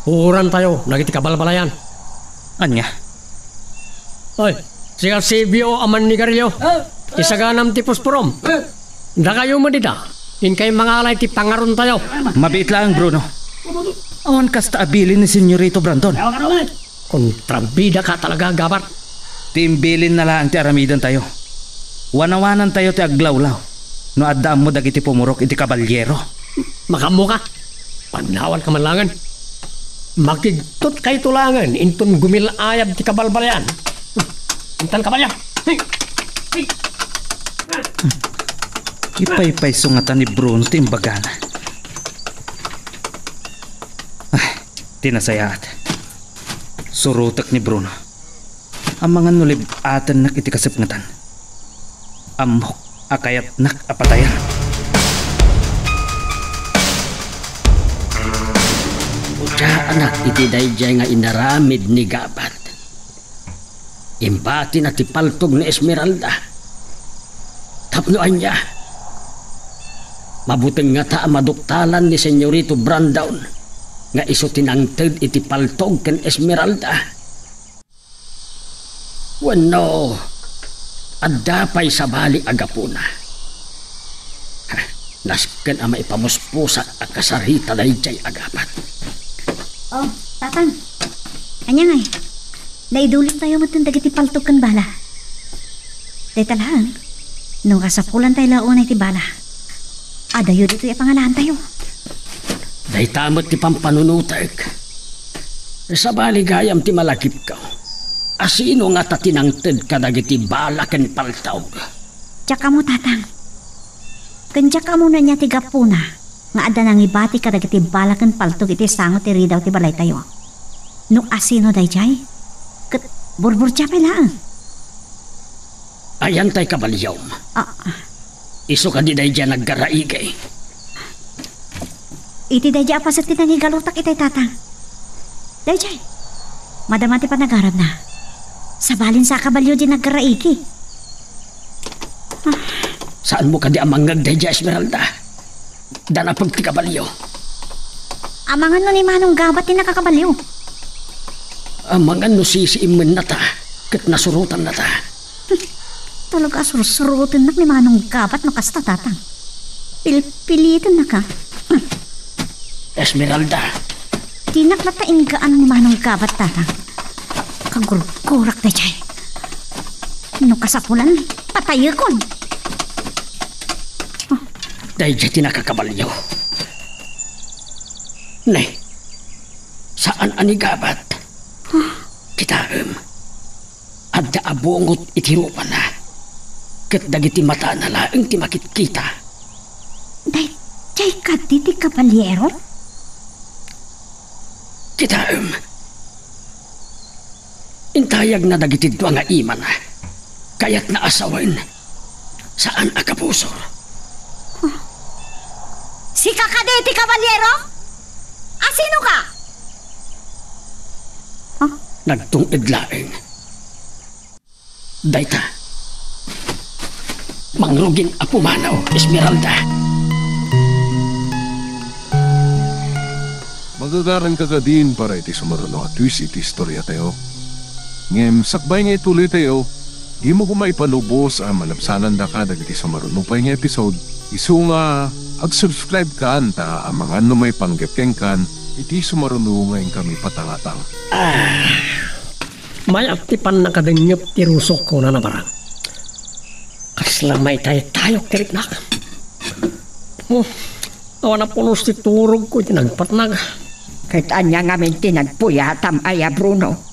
uurantayo dagiti kabalbalayan. Ania? Oy, sika, Sibio a mannigarilio. Isaganam ti posporom. Dakayo met dita, inkay mangala iti pangarontayo. Mabiit laeng, Bruno. Awan kasta a bilin ni Senyorito Brandon. Kontrabidaka talaga, Gabat. Ti imbilinna laeng ti aramidentayo. Wanawanantayo ti aglawlaw no adda ammo dagiti pumurok iti kabalyero. Makaammoka. Pagnawanka man laengen. Makigtotkayto laengen inton gumil-ayab ti kabalbalayan. Intan kabalyo. Ipaypayso ngata ni Bruno ti imbagana. Ay, ti nasayaat. Surotek ni Bruno. Amangan no lib-atennak iti kasepngetan. Ammok a kayatnak a patayen. Udiaanak iti daydiay nga inaramid ni Gabat. Imbatina ti paltog ni Esmeralda. Tapno ania? Mabuteng ngata a maduktalan ni Senyorito Brandon nga isu ti nangted iti paltog ken Esmeralda. Wenno, adda pay sabali a gapuna. Ha, nasken a maipamuspusak a kasarita daydiay a Gabat. Oh, Tatang. Ania ngay? Naidulongtayo metten dagiti paltog ken bala. Dayta laeng, no kasapulantayo la unay ti bala, adayo ditoy a pangalaantayo. Dayta met ti pampanunotek. Sabali gayam ti malagipko. Asino ngata ti nangted kadagiti bala ken paltog? Diak ammo, Tatang. Ken diak ammo no ania ti gapuna nga adda nangibati kadagiti bala ken paltog iti sango ti ridaw ti balaytayo. No asino daydiay, ket burburdia pay laeng. Ayan tay kabalyom. Ah. Isu kadi daydiay a naggaraigi? Iti daydiay a paset ti nangigalutak itay, Tatang. Daydiay, madama ti panagarabna. Sabalin sa a kabalyo di naggaraigi. Saanmo kadi a mangngeg daydiay, Esmeralda? Danapeg ti kabalyo. Amangan no ni Manong Gabat ti nakakabalyo. Amangan no sisiimmennata ket nasurotannata. Talaga a sursurotennak ni Manong Gabat no kasta, Tatang. Pilpilitennaka. Esmeralda. Dinak latta inggaan ni Manong Gabat, Tatang. Kagurgurak daydiay. No kasapulan, patayekon. Daydiay ti nakakabalyo. Ne, saan a ni Gabat. Kitaem. Adda a bungot iti rupana, ket dagiti matana laeng ti makitkita. Daydiay kadi ti kabalyero? Kitaem. Intayagna dagiti dua nga imana. Kayatna a sawen. Saan a kabusor. Sika kadi ti kabalyero? Asino ka? Huh? Nagtung-ed laeng. Dayta. Mangrugin a pumanaw, Esmeralda. Magagaranka kadin para iti sumaruno a twist iti istoriatayo. Ngem sakbay nga ituloytayo, dimo koma ipalubos a malabsanandaka dagiti sumaruno pay nga episode. Isu nga, ag-subscribe kan ta amangan no maipanggep kenkan iti sumaruno nga inkami patangatang. Ah. Mayat ti pannakadengngep ti rusok, kunana, barang. Kasla maitaytayok ti riknak. Oh, awan a pulos ti turogko iti nagpatnag. Ket ania ngamin ti nagpuyatam aya, Bruno?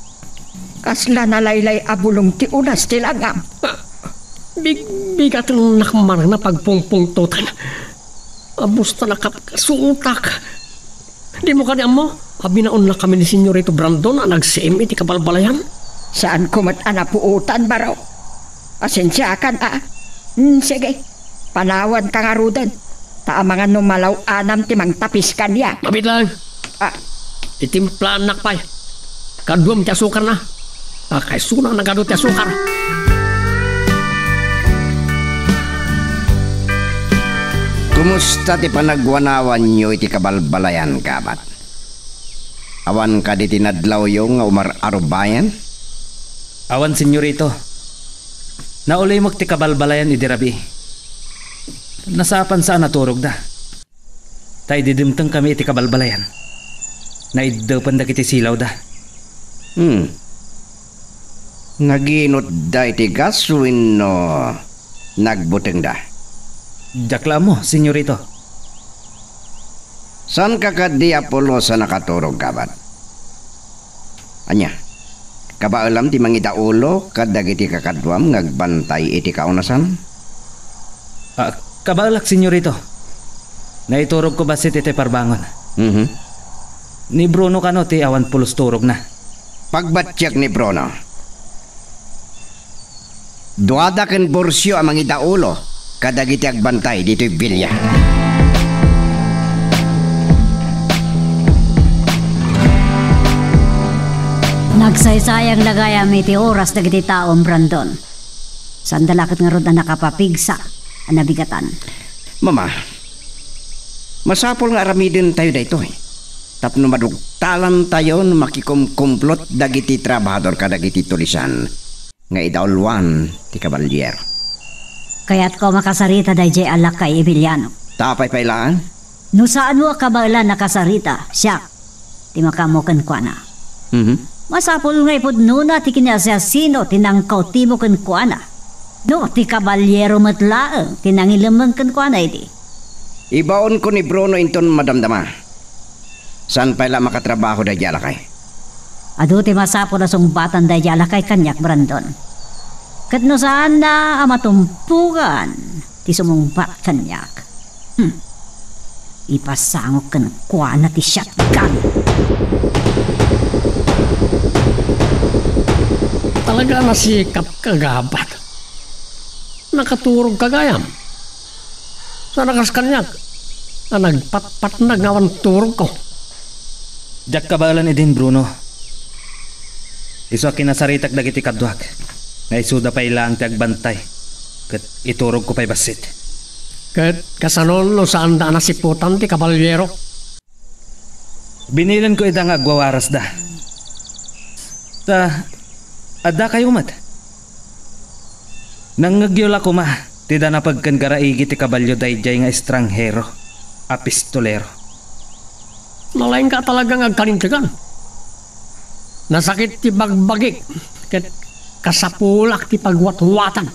Kasla nalaylay a bulong ti unas ti langam. Ah, bigbigatennak man a pagpungpungtotan. Abus ta nakapkasutak. Dimo kadi ammo a binaonnakami ni Senyorito Brandon a nagsiim iti kabalbalayan? Saanko met a napuotan, baro. Pasensiakan, a. Hmm, sige. Panawanka ngaruden. Ta amangan no malaw-anam ti mangtapis kaniak. Mabiit laeng. Ah. Titimplaannak pay. Kaduam ti asukarna. Pakaisunak na kadu ti asukar. Kumusta ti panagwanawanyo iti kabalbalayan, kabat? Awan kadi ti nadlawyo nga umar-arubayan? Awan, senyorito. Naulimek ti kabalbalayan idi rabii. Nasapansa a naturogda. Ta idi dimtengkami iti kabalbalayan, naiddepen dagiti silawda. Hmm. Naginotda iti gas wenno nagbutengda? Diak la ammo, senyorito. Saanka kadi a pulos a nakaturog, kabat? Ania, kabaelam ti mangidaulo kadagiti kakaduam nga agbantay iti kaunasan? Ah, kabaelak, senyorito. Naiturogko bassit iti parbangon. Mhm. Ni Bruno kano ti awan pulos turogna. Pagbatiek ni Bruno. Duada ken Borcio a mangidaulo kadagiti agbantay ditoy bilia. Nagsaysayang la gayam iti oras dagiti taom, Brandon. Saanda la ket ngarud a nakapapigsa a nabigatan. Mama, masapul nga aramidentayo daytoy tapno madugtalantayo no makikumkumplot dagiti trabahador kadagiti tulisan nga idauloan ti kabalyero. Kayatko a makasarita daydiay a lakay, Emiliano. Ta apay pay laeng? No saanmo a kabaelan a kasarita, siak ti makaammo kenkuana. Mhm. Masapul nga ipudnona ti kinaasiasino ti nangkautimo kenkuana. No ti kabalyero met laeng ti nangilemmeng kenkuana idi. Ibaonko ni Bruno inton madamdama. Saan pay la makatrabaho daydiay a lakay? Adu ti masapul a sungbatan daydiay a lakay kaniak, Brandon. Ket no saanna a matumpugan ti sumungbat kaniak, hmm, ipasangok kenkuana ti shotgun. Talaga a nasikapka, kabat. Nakaturogka gayam. Saan a kas kaniak a nagpatpatnag nga awan turogko. Diak kabaelan idin, Bruno. Isu a kinasaritak dagiti kaduak nga isuda pay laeng ti agbantay ket iturogko pay bassit. Ket kasano no saanda a nasiputan ti kabalyero? Binilenko ida nga agwawarasda. Ta, addakayo met. Nangngegyo la koma ti danapeg ken garaigi ti kabalio daydiay nga estranghero a pistolero. Nalaingka talaga nga agkalintegan. Nasakit ti bagbagik ket kasapulak ti pagwatwatan.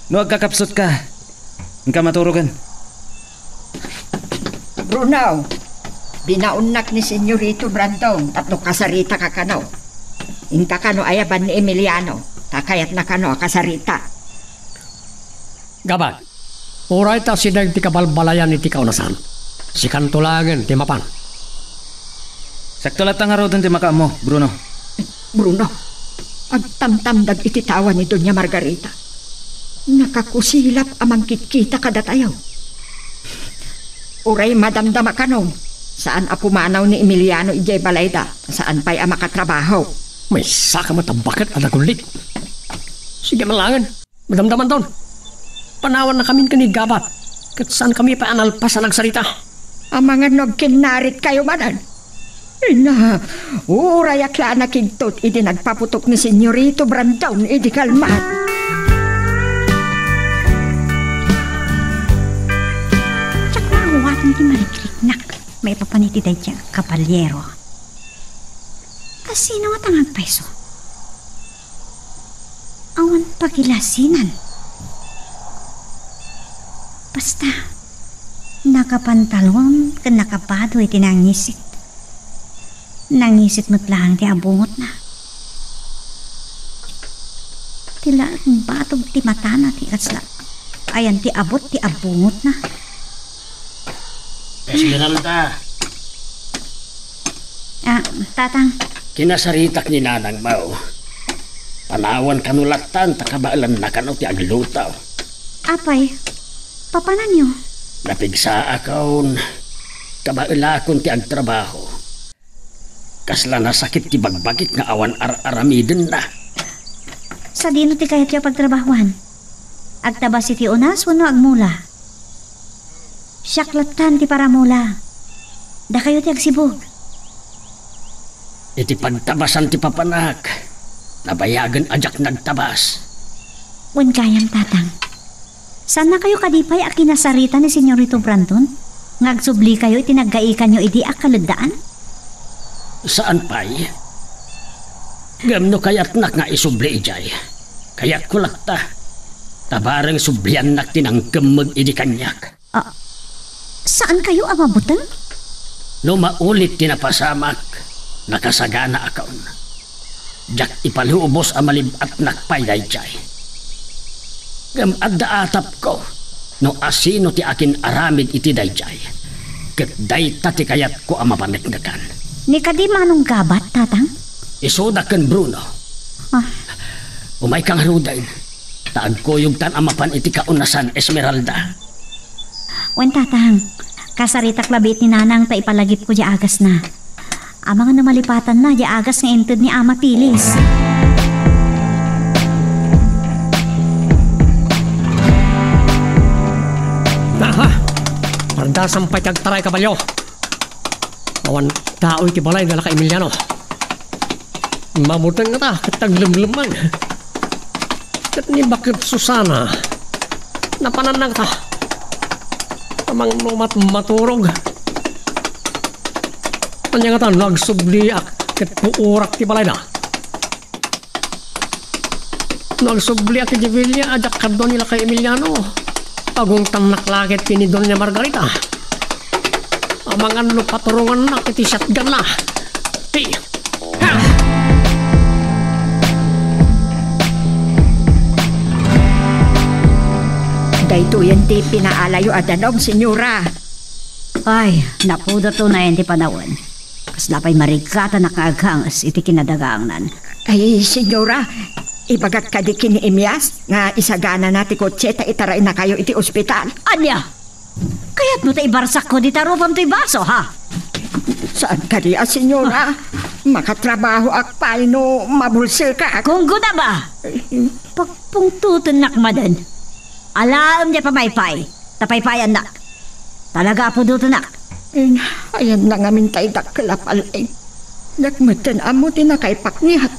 No agkakapsutka, inka maturogen. Bruno, binaonnak ni Senyorito Brandon tapno kasaritaka kano. Inka kano ayaban ni Emiliano, ta kayatna kano a kasarita. Gabat, uray ta sideg ti kabalbalayan iti kaunasan, sikanto laengen ti mapan. Sakto latta ngaruden ti makaammo, Bruno. Bruno, agtamtamdag iti tawa ni Doña Margarita. Nakakusilap a mangkitkita kadatayo. Uray madamdama kano, saan a pumanaw ni Emiliano idiay balayda, saan pay a makatrabaho. Maysaka met a baket a nagullit. Sige man laengen. Madamdamanton, panawannakamin ken ni Gabat, ket saankami pay a nalpas a nagsarita. Amangan no agkinnaritkayo manen. Ina, urayak la a nakigtot idi nagpaputok ni Senyorito Brandon idi kalman. Diak la awaten ti marikriknak maipapan iti daydiay a kabalyero. Asino ngata nga agpayso? Awan pagilasinan. Basta, nakapantalon ken nakabado iti nangisit. Nangisit met laeng ti abungotna. Ti laeng batog ti matana ti kasla ayan ti abot ti abungotna. Esmeralda. Ah, Tatang. Kinasaritak ni Nanang Mau. Panawan kano lattan ta kabaelanna kano ti agluto. Apay, papananyo? Napigsaakon, kabaelakon ti agtrabaho. Kasla nasakit ti bagbagik nga awan ar-aramidenna. Sadino ti kayatyo a pagtrabahoan? Agtabas iti unas wenno agmula? Siak lattan ti paramula. Dakayo ti agsibug. Iti pagtabasan ti papanak, nabayagen a diak nagtabas. Wen gayam, Tatang. Saannakayo kadi pay a kinasarita ni Senyorito Brandon nga agsublikayo iti naggaikanyo idi a kaleddaan? Saan pay. Ngem no kayatnak nga isubli idiay, kayatko latta. Ta bareng subliannak ti nangkemmeg idi kaniak. Ah, saankayo a mabuteng? No maulit ti napasamak, nakasagana a kaon. Diak ipalubos a malib-atnak pay daydiay. Ngem adda atapko no asino ti akin-aramid iti daydiay, ket dayta ti kayatko a mapaneknekan. Ni kadi manong gabat, Tatang? Isuda ken Bruno. Ah. Umayka ngaruden, ta agkuyogtan a mapan iti kaunasan, Esmeralda. Wen, Tatang, kasaritak labi iti nanang ta ipalagipko diay agasna. Amangan no malipatanna diay agas nga inted ni Ama Pilis. Aha! Pardasam pay ti agtaray, kabalio. Awan tao iti balay nga laka Emiliano. Mabuteng ngata ket aglemlemmang. Ket ni Baket Susana, napananna ngata. Amangan no mat-, maturog. Ania ngata no agsubliak ket puurak ti balayda? No agsubliak iti bilia a diak kadua ni Lakay Emiliano, pagungtannak la ket ken ni Doña Margarita. Amangan no paturongannak iti shotgunna. Ti, ha! Daytoyen ti pinaalayo a danum, Senyora. Ay, napudot unayen ti panawen. Kasla pay marigatanak nga aghanges iti kinadagangnan. Ay, Senyora, ibagak kadi ken ni Emias nga isaganana ti kotse ta itaraynakayo iti ospital. Ania? Kayatmo ta ibarsakko dita rupam toy baso, ha? Saan kadi a, Senyora? Ah. Makatrabahoak pay no mabulsekak. Kunggo na ba? Pagpungtotennak manen. Alaem diay pamaypay, ta paypayannak. Talaga a pudotenak. Ayan na ngamin tay dakkel a pal-ing. Diak metten ammo ti nakaypakniak.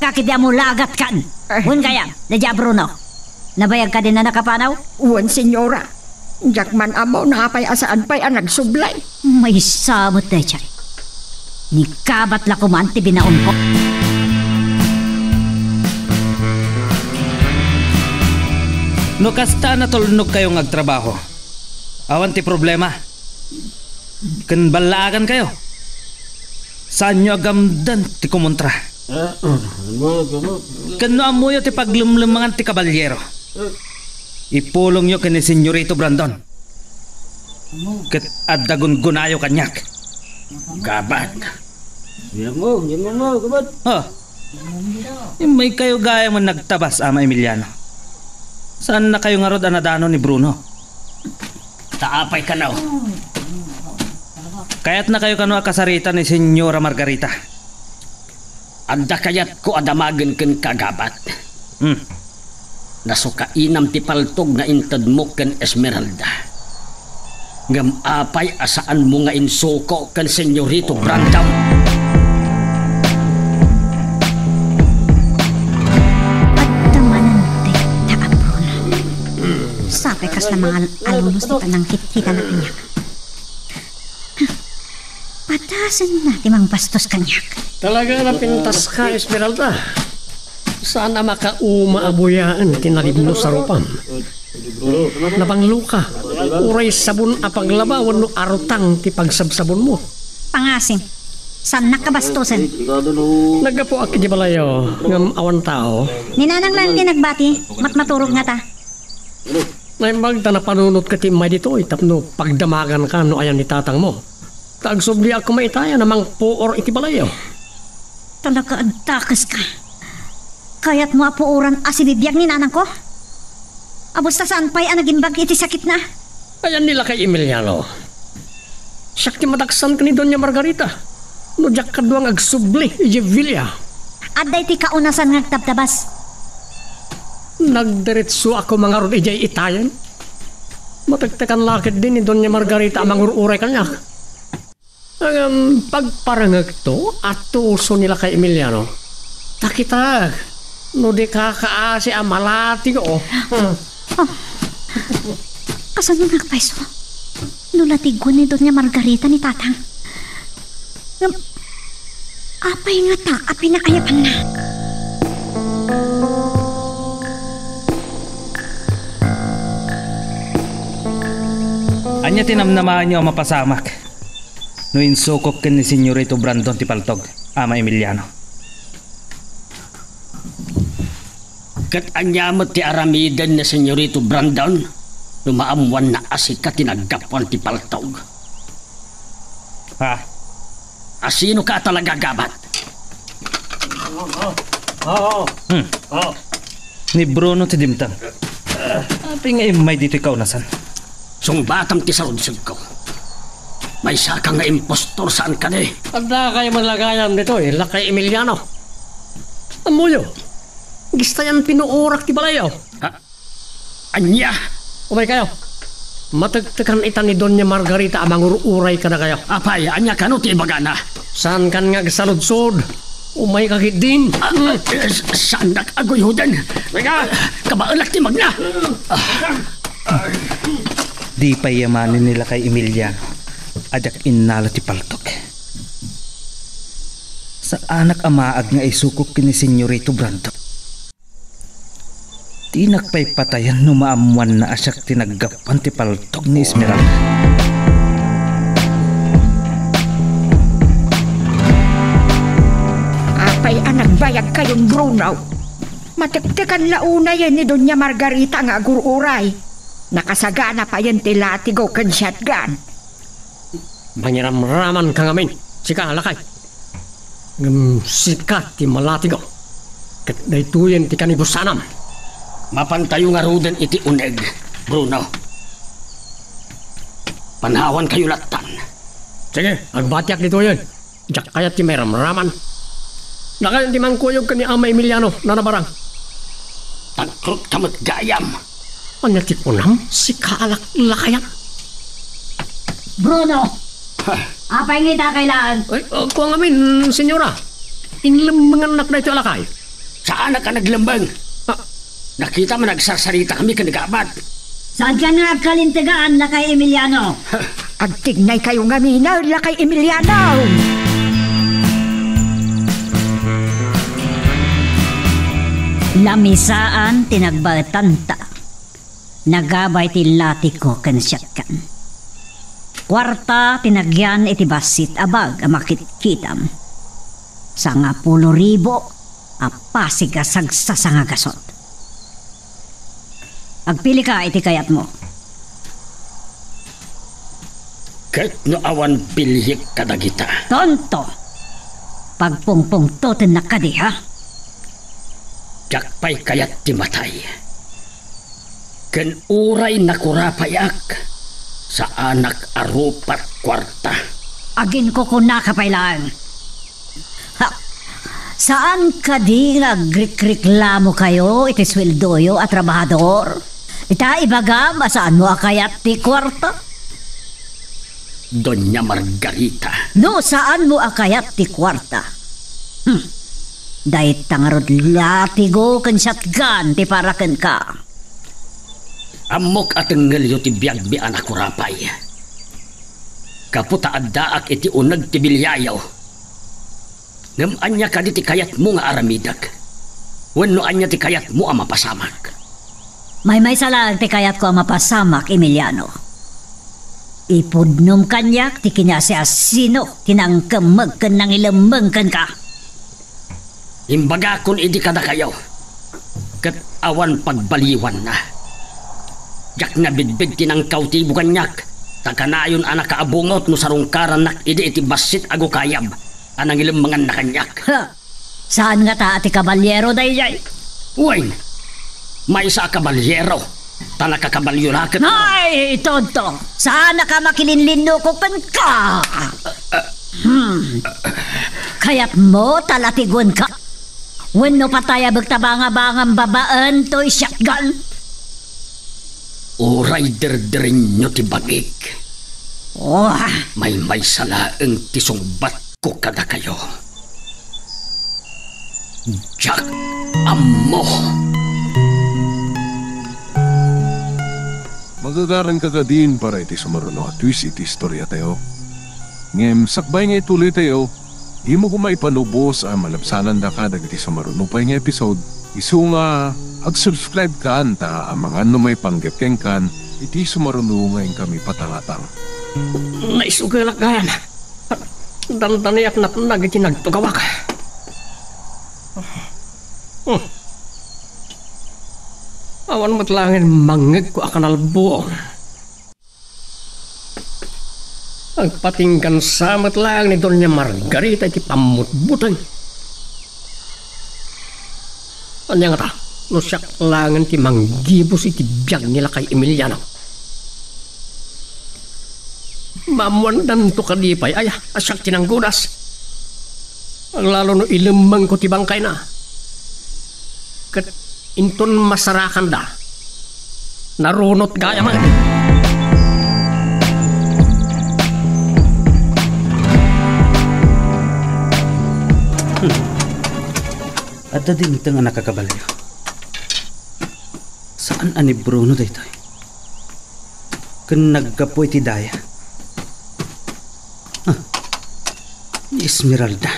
Kadi ammo la agatkan. Ay. Wen gayam, daydiay a Bruno. Nabayag kadin a nakapanaw? Wen, Senyora. Diak man ammo no apay a saan pay a nagsubli. Maysa met daydiay. Ni gabat la koman ti binaonko. No kasta a natulnogkayo nga agtrabaho, awan ti problema. Ken ballaagankayo. Saanyo a gamden ti kumontra. Ken no ammoyo ti paglemlemmangan ti kabalyero, ipulongyo ken ni Senyorito Brandon. Ket adda gungunayo kaniak. Gabat. Diak mo, diak mo, gabat. Oh. Immaykayo gayam a nagtabas, Ama Emiliano. Saannakayo ngarud a nadano ni Bruno. Ta apay kano? Kayatnakayo kano a kasarita ni Senyora Margarita? Adda kayatko a damagen kenka, gabat. Hmm. Nasukainam ti paltog nga intedmo ken Esmeralda. Ngem apay a saanmo nga insuko ken Senyorito Brandon? Adda manen dayta a Bruno. Sapay kasla mangal-alunos ti panangkitkita na kaniak. Padasenna ti mangbastos kaniak. Talaga a napintaska, Esmeralda. Saan a makauma a buyaen ti nalibnos a rupam. Nabangloka. Uray sabon a paglaba wenno arutang ti pagsabsabonmo. Pangasim. Saannak a bastosen. Naggapuak iti balayo, ngem awan tao. Ni nanang laeng ti nagbati, matmaturog ngata. Naimbag ta napanunotka ti immay ditoy tapno pagdamaganka no ayan ni tatangmo. Ta agsubliak koma itay a mangpuor iti balayyo. Talaga a dakeska. Kayatmo a puoran a sibibiag ni nanangko? Abus ta saan pay a nagimbag iti sakitna? Ayan ni lakay Emiliano. Siak ti madaksan ken ni Doña Margarita. No diak kadua nga agsubli idiay villa. Adda iti kaunasan nga agtabtabas. Nagdiretsoak koma ngarud idiay itayen. Matektekan la ketdi ni Doña Margarita a mangur-uray kaniak. Ngem pagparangekto, atuso ni Lakay Emiliano. Ta kitak, no di kakaasi a malatigo. Ah, kasano nga agpayso? No latigko ni Doña Margarita ni Tatang. Ngem, apay ngata a pinaayabanna? Ania ti namnamaenyo a mapasamak no insukok ken ni Senyorito Brandon ti paltog, Ama Emiliano? Ket ania met ti aramiden ni Senyorito Brandon no maammoanna a sika ti naggapuan ti paltog? Ha? A sinoka a talagagabat? Hmm. Ni Bruno ti dimteng. Apay nga immay ditoy kaunasan? Sungbatam ti sarudsodko. Maysaka nga impostor, saan kadi? Addakayo met la gayam ditoy, Lakay Emiliano. Ammoyo, gistayan pinuorak ti balayyo. Ha? Ania? Umaykayo. Matektekan ita ni Doña Margarita a mangur-uray kadakayo. Apay, ania kano ti ibagana? Saankan nga agsaludsod? Umayka ketdin. Ah, ah, eh, s-, saannak a guyhoden. Umayka. Kabaelak ti magna. Ah. Di pay yamanen ni Lakay Emiliano a diak innala ti paltok. Saanak a maag nga isukok ken ni Senyorito Brandon. Dinak pay patayen no maammoanna a siak ti naggapuan ti paltog ni Esmeralda. Apay a nagbayagkayon, Bruno? Matektekan la unayen ni Doña Margarita nga agur-uray. Nakasagana payen ti latigo ken shotgun. Mangiramramanka ngamin, sika, lakay. Ngem sika ti malatigo. Ket daytoyen ti kanibusanam. Mapantayo ngaruden iti uneg, Bruno. Panawankayo lattan. Sige, agbatiak ditoyen. Diak kayat ti mairamraman. Dakayo ti mangkuyog ken ni Ama Emiliano, nanabarang. Tagkrutka met gayam. Ania ti kunam? Sika a lak-, lakayam? Bruno! Ha? Apay nga ita kailangan? Ay, uh, kua ngamin, senyora. Inlemmengannak daytoy a lakay. Saanak a naglembeng. Ah. Nakitam a nagsarsaritakami ken ni Gabat. Saankan nga agkalintegan, Lakay Emiliano? Agtignaykayo ngamin, Lakay Emiliano! Lamisaan ti nagbaetanta. Nagabay ti latigo ken shotgun. Kuarta ti nagyan iti bassit a bag a makitkitam. Sangapulo ribu a pasig a sagsasangagasut. Agpilika iti kayatmo. Ket no awan piliek kadagita? Tonto! Pagpungpungtotennak kadi, ha? Diak pay kayat ti matay. Ken uray nakurapayak, saanak a rupat kuarta. Aginkukunaka pay laeng. Ha, saan kadi nga agrikriklamo kayo iti sueldoyo a trabahador? Ita, ibagam a saanmo a kayat ti kuarta? Doña Margarita. No saanmo a kayat ti kuarta, hmm, dayta ngarud latigo ken shotgun ti para kenka. Ammok a tengngelyo ti biagmi a nakurapay. Gapu ta addaak iti uneg ti biliayo. Ngem ania kadi ti kayatmo nga aramidek? Wenno ania ti kayatmo a mapasamak? Maymaysa laeng ti kayatko a mapasamak, Emiliano. Ipudnom kaniak ti kinaasiasino ti nangkemmeg ken nangilemmeng kenka. Imbagakon idi kadakayo, ket awan pagbaliwanna. Diak nabidbid ti nangkautibo kaniak, ta kanayon a nakaabungot no sarungkarannak idi iti bassit a gukayab a nangilemmenganna kaniak. Ha! Saan ngata a ti kabaliero daydiay? Wen, maysa a kabaliero, ta nakakabalio la ket. Ay, tonto! Saannak a makilinlinnukok kenka! Hmm. Kayatmo ta latigenka? Wenno patayabek ta bangabangam babaen toy shotgun? Uray derderenyo ti bagik. Oh. Maymaysa laeng ti sungbatko kadakayo. Diak ammo. Magagaranka kadin para iti sumaruno a twist iti istoriatayo. Ngem sakbay nga ituloytayo, dimo koma ipanubos a malabsanandaka dagiti sumaruno pay nga episode, isu nga ag-subscribe kan ta amangan no maipanggep kenkan iti sumaruno nga inkami patangatang. Naisugelak gayam. Dandaniak natnag iti nagtugawak. Hmm. Awan met laengen mangngegko a kanalbuong. Agpatinggansa met laeng ni Doña Margarita iti pammutbuteng. Ania ngata, no siak laengen ti manggibus iti biag ni Lakay Emiliano? Maammoandanto kadi pay aya a siak ti nanggunas? Aglalo no ilemmengko ti bangkayna. Ket inton masarakanda, narunot gayam. Hmm. Adda dimteng a nakakabalayo. Saan a ni Bruno daytoy? Ken naggapu iti daya. Ah, ni Esmeralda.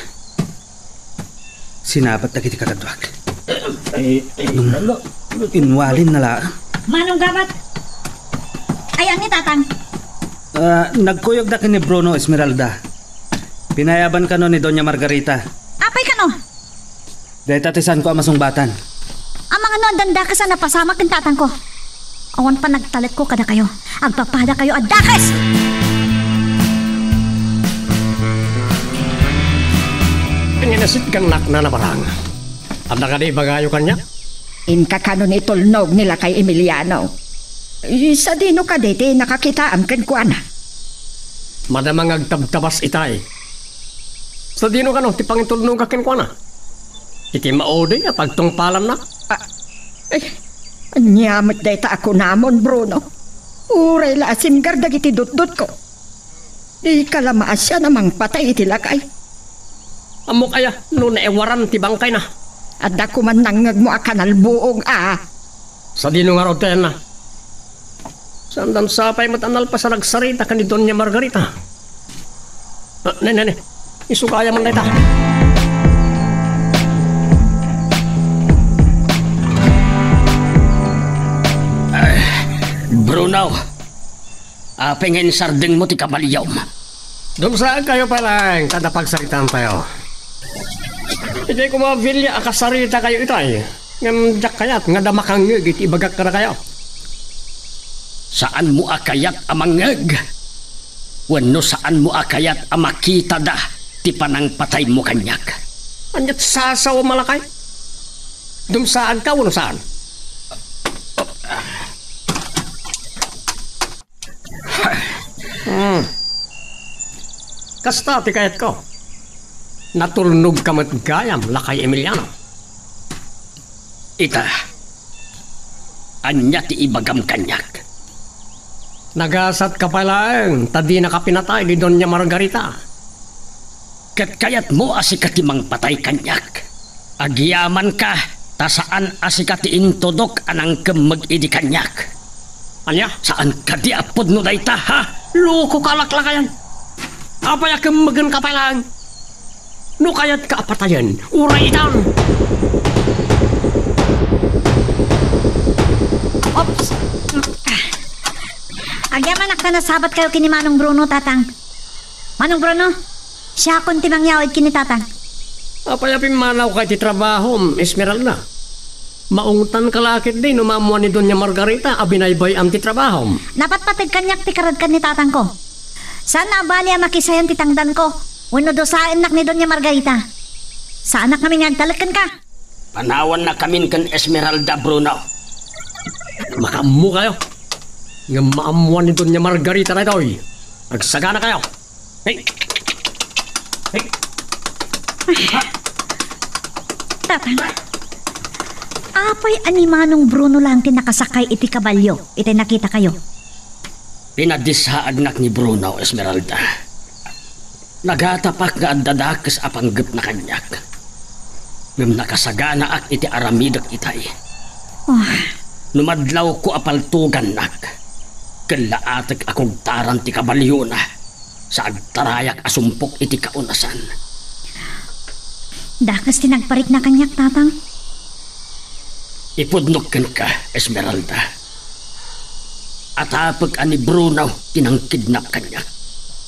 Sinabat dagiti kakaduak. Ay, ay, Nung ano? Inwalin na laeng. Manong Gabat! Ayan ni Tatang. Ah, nagkuyogda ken ni Bruno, Esmeralda. Pinayaban kano ni Doña Margarita. Apay kano? Dayta ti saanko a masungbatan. Amangan no addan dakes a napasamak ken tatangko. Awan panagtalekko kadakayo. Agpapadakayo a dakes! Ania, nasitgannak, Nana Barang? Adda kadi ibagayo kaniak? Inka kano ni tulnog ni Lakay Emiliano? Sadino kadi ti nakakitaam kenkuana? Madama nga agtabtabas itay. Sadino kano ti pangitulnogak kenkuana? Iti maudi a pagtungpalanna? Ah, eh, ania met dayta a kunamon, Bruno? Uray la a simgar dagiti dutdotko. Dika la maasian a mangpatay iti lakay. Ammok aya no naiwaran ti bangkayna? Adda koman nangngegmo a kanalbuong a. Sadino ngarud ti ayanna? Saandan sapay met a nalpas a nagsarita ken ni Doña Margarita. Ah, ne, ne, ne. Isu gayam dayta. Ay, Bruno, apay nga insardengmo ti kabaliom? Dumsaagkayo pay laeng ta adda pagsaritaantayo. Idiay koma bilia a kasaritakayo itay, ngem diak kayat nga adda makangngeg iti ibagak kadakayo. Saanmo a kayat a mangngeg? Wenno saanmo a kayat a makitada ti panangpataymo kaniak? Aniat sasao a malakay? Dumsaagka wenno saan? Hmm. Kasta ti kayatko. Natulnogka met gayam, Lakay Emiliano. Ita, ania ti ibagam kaniak? Nagasatka pay laeng ta dinaka pinatay ni Doña Margarita. Ket kayatmo a sika ti mangpatay kaniak? Agyamanka ta saan a sika ti intudok a nangkemmeg idi kaniak. Ania? Saan kadi a pudno dayta, ha? Lokoka a laklakayan. Apay a kemmegenka pay laeng? No kayatka a patayen, uray itan. Oops. Agyamanak ta nasabatkayo ken ni Manong Bruno, Tatang. Manong Bruno, siakon ti mangyawid ken ni Tatang. Apay a pimmanawka iti trabahom, Esmeralda? Maungtanka la ketdi no maammoan ni Doña Margarita a binaybay-am ti trabahom. Napatpateg kaniak ti karadkan ni tatangko. Saan a bali a makisayan ti tangdanko wenno dusaennak ni Doña Margarita. Saanak ngamin nga agtalek kenka. Panawannakamin ken Esmeralda, Bruno. Makaammokayo. Ngem maammoan ni Doña Margarita daytoy. Agsaganakayo. Hey! Hey! Tatang, apay a ni Manong Bruno lang ti nakasakay iti kabalio iti nakitakayo? Pinadissaagnak ni Bruno, Esmeralda. Nagatapak nga adda dakes a panggepna kaniak. Ngem nakasaganaak iti aramidek itay. Oh. No madlawko a paltugannak, kellaatek a kugtaran ti kabaliona sa agtarayak a sumpok iti kaunasan. Dakes ti nagparikna kaniak, Tatang. Ipudnok kenka, Esmeralda. Atapek a ni Bruno ti nangkidnap kaniak.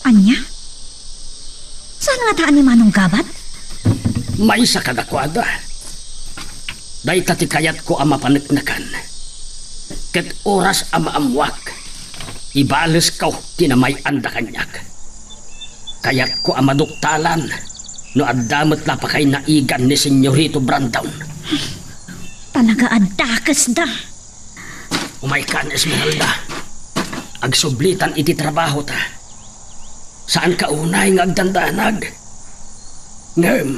Ania? Saan ngata a ni Manong Gabat? Maysa kadakuada. Dayta ti kayatko a mapaneknekan. Ket oras a maammuak, ibalesko ti namay-anda kaniak. Kayatko a maduktalan no adda met la pakaynaigan ni Senyorito Brandon. Talaga a dakesda. Umaykan, Esmeralda. Agsublitan iti trabahota. Saanka unay nga agdandanag. Ngem,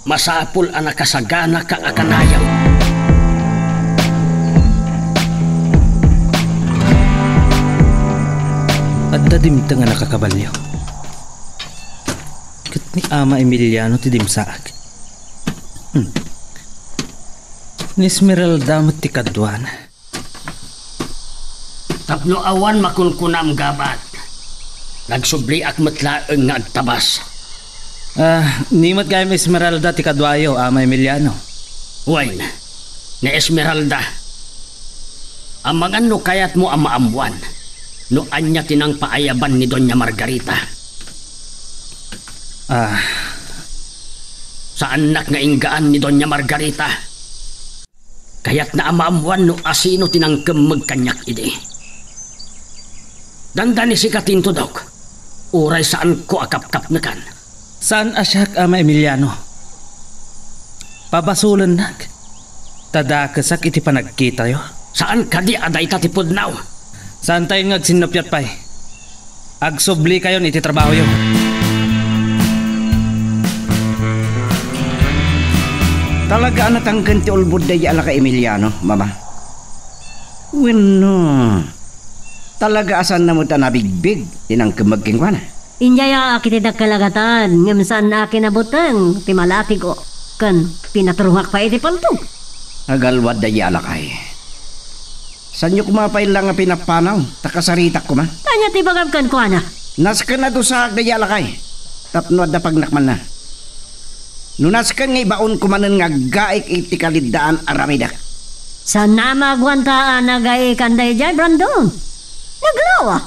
masapul a nakasaganaka a kanayon. Adda dimteng a nakakabalio. Ket ni Ama Emiliano ti dimsaak. Hmm. Ni Esmeralda met ti kaduana. Tapno awan makunkunam, Gabat, nagsubliak met laeng nga agtabas. Ah, ni met gayam Esmeralda ti kaduayo, Ama Emiliano. Wen, ni Esmeralda. Amangan no kayatmo a maammuan no ania ti nangpaayaban ni Doña Margarita. Ah. Saannak nga inggaan ni Doña Margarita. Kayatna a maammuan no asino ti nangkemmeg kaniak idi. Dandani sika ti intudok, uray saanko a kapkapnekan. Saan a siak, Ama Emiliano. Pabasolennak, ta dakesak iti panagkitayo. Saan kadi a dayta ti pudno? Saantayon nga agsinnuppiat pay. Agsublikayon iti trabahoyo. Talaga a natangken ti ulbod daydi a lakay Emiliano, Mama. Wenno, talaga a saanna met a nabigbig ti nangkemmeg kenkuana? Inyayaak iti dakkel a gatad, ngem saan a kinabuteng ti malatigo, ken pinaturongak pay iti paltog. Agalwad daydi a lakay. Saanyo koma pay la nga pinapanaw, ta kasaritak koma. Ania ti ibagam kenkuana? Nasken a dusaak daydi a lakay, tapno adda pagnakmanna. No nasken nga ibaonko manen nga aggaik iti kaliddaan a ramidek. Saanna a maguanta a nagaikan daydiay, Brandon. Naglawa.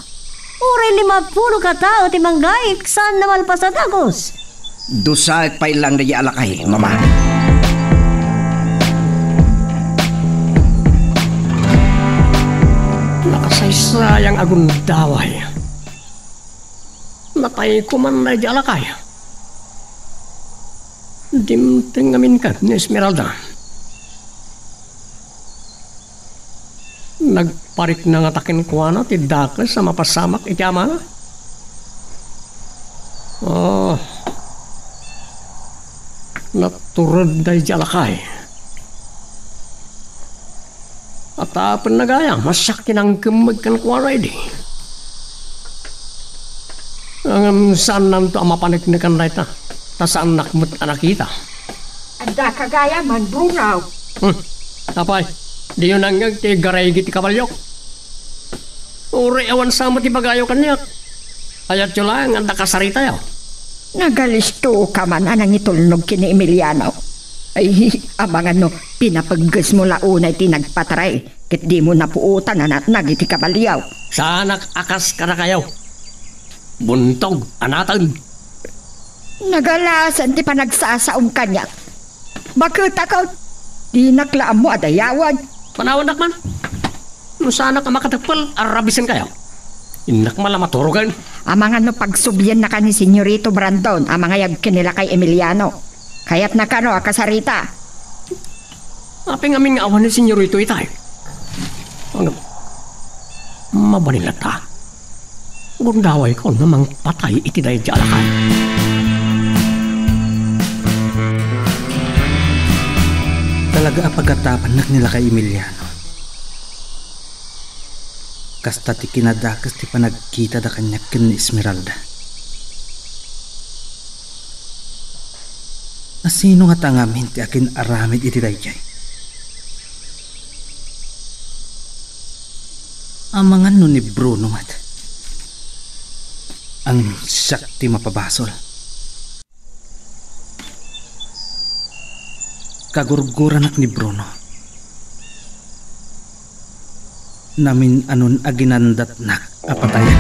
Uray lima pulo ka tao ti manggaik, saanna malpas a dagus. Dusaek pay lang daydi a lakay, Mama. Nakasaysayang a gundaway. Natayko man daydi a lakay. Dimteng ngamin ket ni Esmeralda. Nagparikna ngata kenkuana ti dakes a mapasamak iti amana? Oh, natured daydi a lakay. Atapenna gayam a siak ti nangkemmeg kenkuana idi. Ngem saannanto a mapaneknekan dayta, ta saannak met a nakita. Addaka gayam, Manong Bruno. Hmm. Apay, diyo nangngeg ti iggaraygi ti kabaliok? Uray awan sa met ibagayo kaniak. Ayatyo laeng adda kasaritayo. Nagalistoka man a nangitulnog ken ni Emiliano. Ay, amangan no pinapeggesmo la unay ti nagpatray, ket dimo napuotan a natnag iti kabalio. Saanak a kas kadakayo. Buntog a naten. Nagalasan ti panagsasaom kaniak. Baketak, dinak la ammo a dayawen. Panawandak man. No saanak a makateppel, arabisenkayo. Innak man la maturogen. Amangan no pagsubliennaka ni Senyorito Brandon a mangayab ken ni Lakay Emiliano. Kayatna kano a kasarita? Apay ngamin nga awan ni Senyorito itay? Ano? Mabalin latta. Gundawayko no mangpatay iti daydi a lakay. Talaga a pagatapannak ni Lakay Emiliano. Kasta ti kinadakes ti panagkitada kaniak ken ni Esmeralda. Asino ngata ngamin ti akin-aramid iti daydiay? Amangan no ni Bruno met. Ang siak ti mapabasol. Kagurguranak ni Bruno. Namin-anon a ginandatnak a patayen.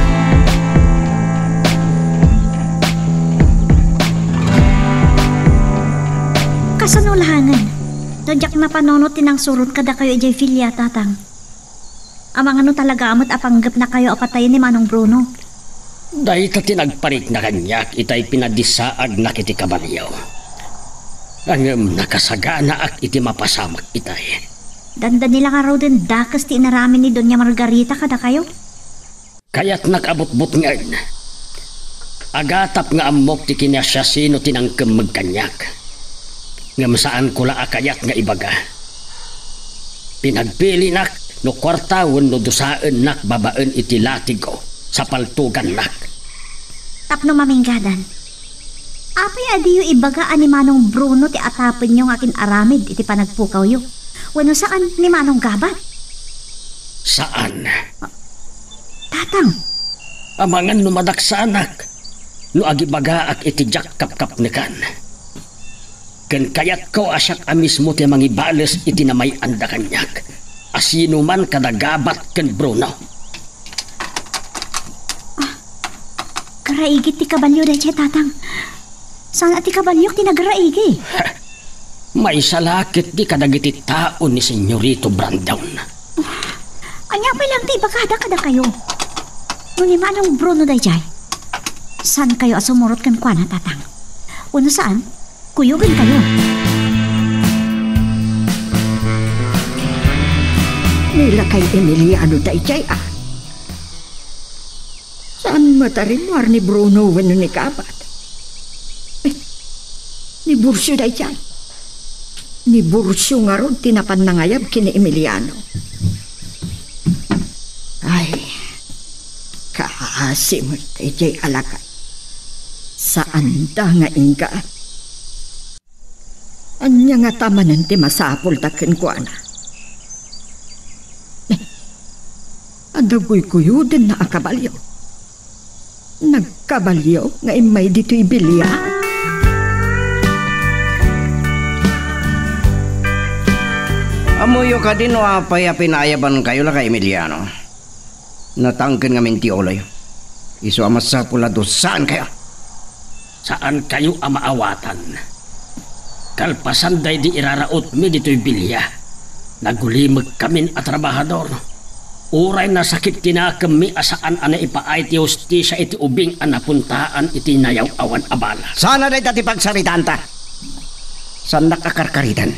Kasano laengen? No diak napanunot ti nangsurot kadakayo idiay villa, Tatang. Amangan no talaga met a panggepnakayo a patayen ni Manong Bruno. Dayta ti nagparikna kaniak itay pinadisaagnak iti kabalio. Ngem nakasaganaak iti mapasamak itay. Dandani la ngaruden dakes ti inaramid ni Doña Margarita kadakayo. Kayatnak a butbutngen. Agatap nga ammok ti kiniasiasino ti nangkemmeg kaniak. Ngem saanko la a kayat nga ibaga. Pinagpilinak no kuarta wenno dusaennak babaen iti latigko sa paltogannak. Tapno maminggadan, apay a diyo ibaga a ni Manong Bruno ti atapenyo nga akin-aramid iti panagpukawyo? Wenno saan ni Manong Gabat? Saan. Tatang. Amangan no madaksanak no agibagaak iti diak kapkapnekan. Ken kayatko a siak a mismo ti mangibales iti namay-anda kaniak a sinoman kada Gabat ken Bruno. Ah, garaigit ti kabalio daydiay, Tatang. Saan a ti kabaliok ti nagraigi? Maysa la ketdi kadagiti tao ni Senyorito Brandon. Ania pay laeng ti ibagada kadakayo? No ni Manong Bruno daydiay, saankayo a sumurot kenkuana, Tatang? Wenno saan, kuyogenkayo. Ni Lakay Emiliano daydiay a. Saan met a rimmuar ni Bruno wenno ni Gabat? Eh, ni Burcio daydiay. Ni Burcio ngarud ti napan nangayab ken ni Emiliano. Ay, kaasi met daydiay a lakay. Saanda nga inggaan. Ania ngata manen ti masapulda kenkuana? Adda guyguyodenna a kabalio. Nagkabalio nga immay ditoy bilia? Ammoyo kadi no apay a pinaayabankayo, Lakay Emiliano? Natangken ngamin ti uloyo. Isu a masapul a dusaenkayo. Saankayo a maawatan. Kalpasan daydi irarautmi ditoy bilia, nagulimekkamin a trabahador. Uray nasakit ti nakemmi a saan a naipaay ti hustisia iti ubing a napuntaan iti nayaw-awan a bala. Saan a dayta ti pagsaritaanta? Saannak a karkariden.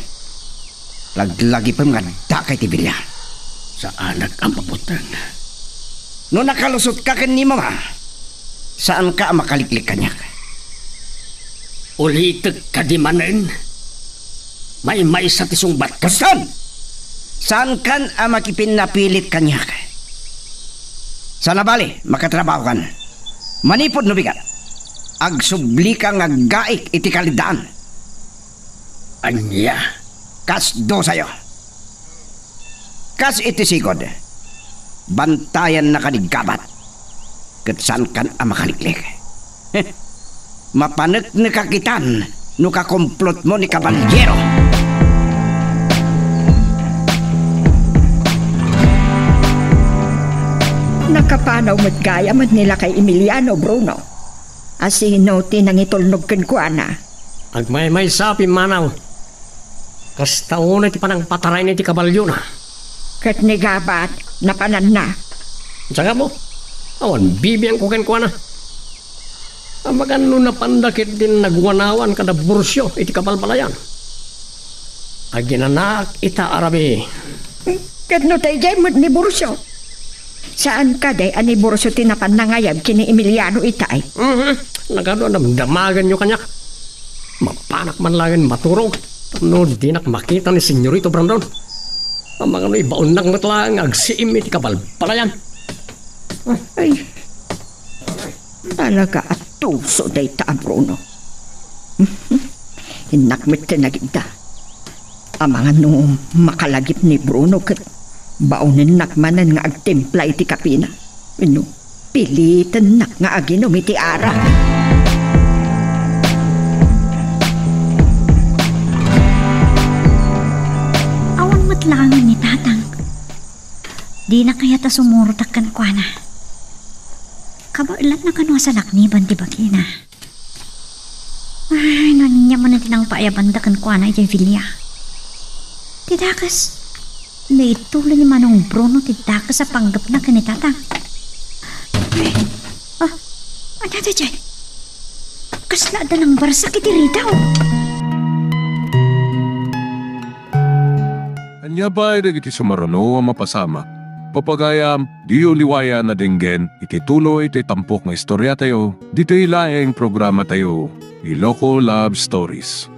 Laglagipem nga addaka iti bilia. Saanak a mabuteng. No nakalusotka ken ni Mama, saanka a makaliklik kaniak. Ulitek kadi manen, maymaysa ti sungbatko. Kastan! Saankan a makipinnapilit kaniak. Sana bale, makatrabahokan. Manipud no bigat, agsublika nga aggaik iti kaliddaan. Ania? Kas dusayo. Kas iti sigud, bantayannaka ni Gabat, ket saankan a makaliklik. Mapaneknekak itan no kakomplotmo ni Kabaliero. Nakapanaw met gayam ni Lakay Emiliano, Bruno. Asino ti nangitulnog kenkuana? Agmaymaysa a pimmanaw. Kasta unay ti panangpatarayna iti kabaliona. Ket ni Gabat, napananna. Diak ammo. Awan bibiangko kenkuana. Amangan no napanda ketdin nagwanawan kada Burcio iti kabalbalayan. Aginanaak ita a rabii. Ket no daydiay met ni Burcio, saan kadi a ni Burcio ti napan nangayab ken ni Emiliano itay? Mhm. Nagadu a damdamagenyo kaniak. Mapanak man laeng maturog. No dinak makita ni Senyorito Brandon, amangan no ibaonnak met laeng nga agsiim iti kabalbalayan. Ay, talaga a tuso dayta a Bruno. Innak met ti nagidda. Amangan no makalagip ni Bruno ket baonennak manen nga agtimpla iti kapina. Wenno, pilitennak nga aginom iti ara. Awan met laengen ni Tatang. Dina kayat a sumurotak kenkuana. Kabaelanna kano a salakniban ti bagina. Ay, no ania man ti nangpaayabanda kenkuana idiay Villa. Ti dakes, naitulo ni Manong Bruno ti dakes a panggepna ken ni Tatang. Ay, ah, ania daydiay? Kasla adda nangbarsak iti ridaw. Ania pay dagiti sumaruno a mapasamak? Papagayam, diyo liwayan a denggen iti tuloy ti tampok nga istoriatayo ditoy laeng programatayo, Iloko Love Stories.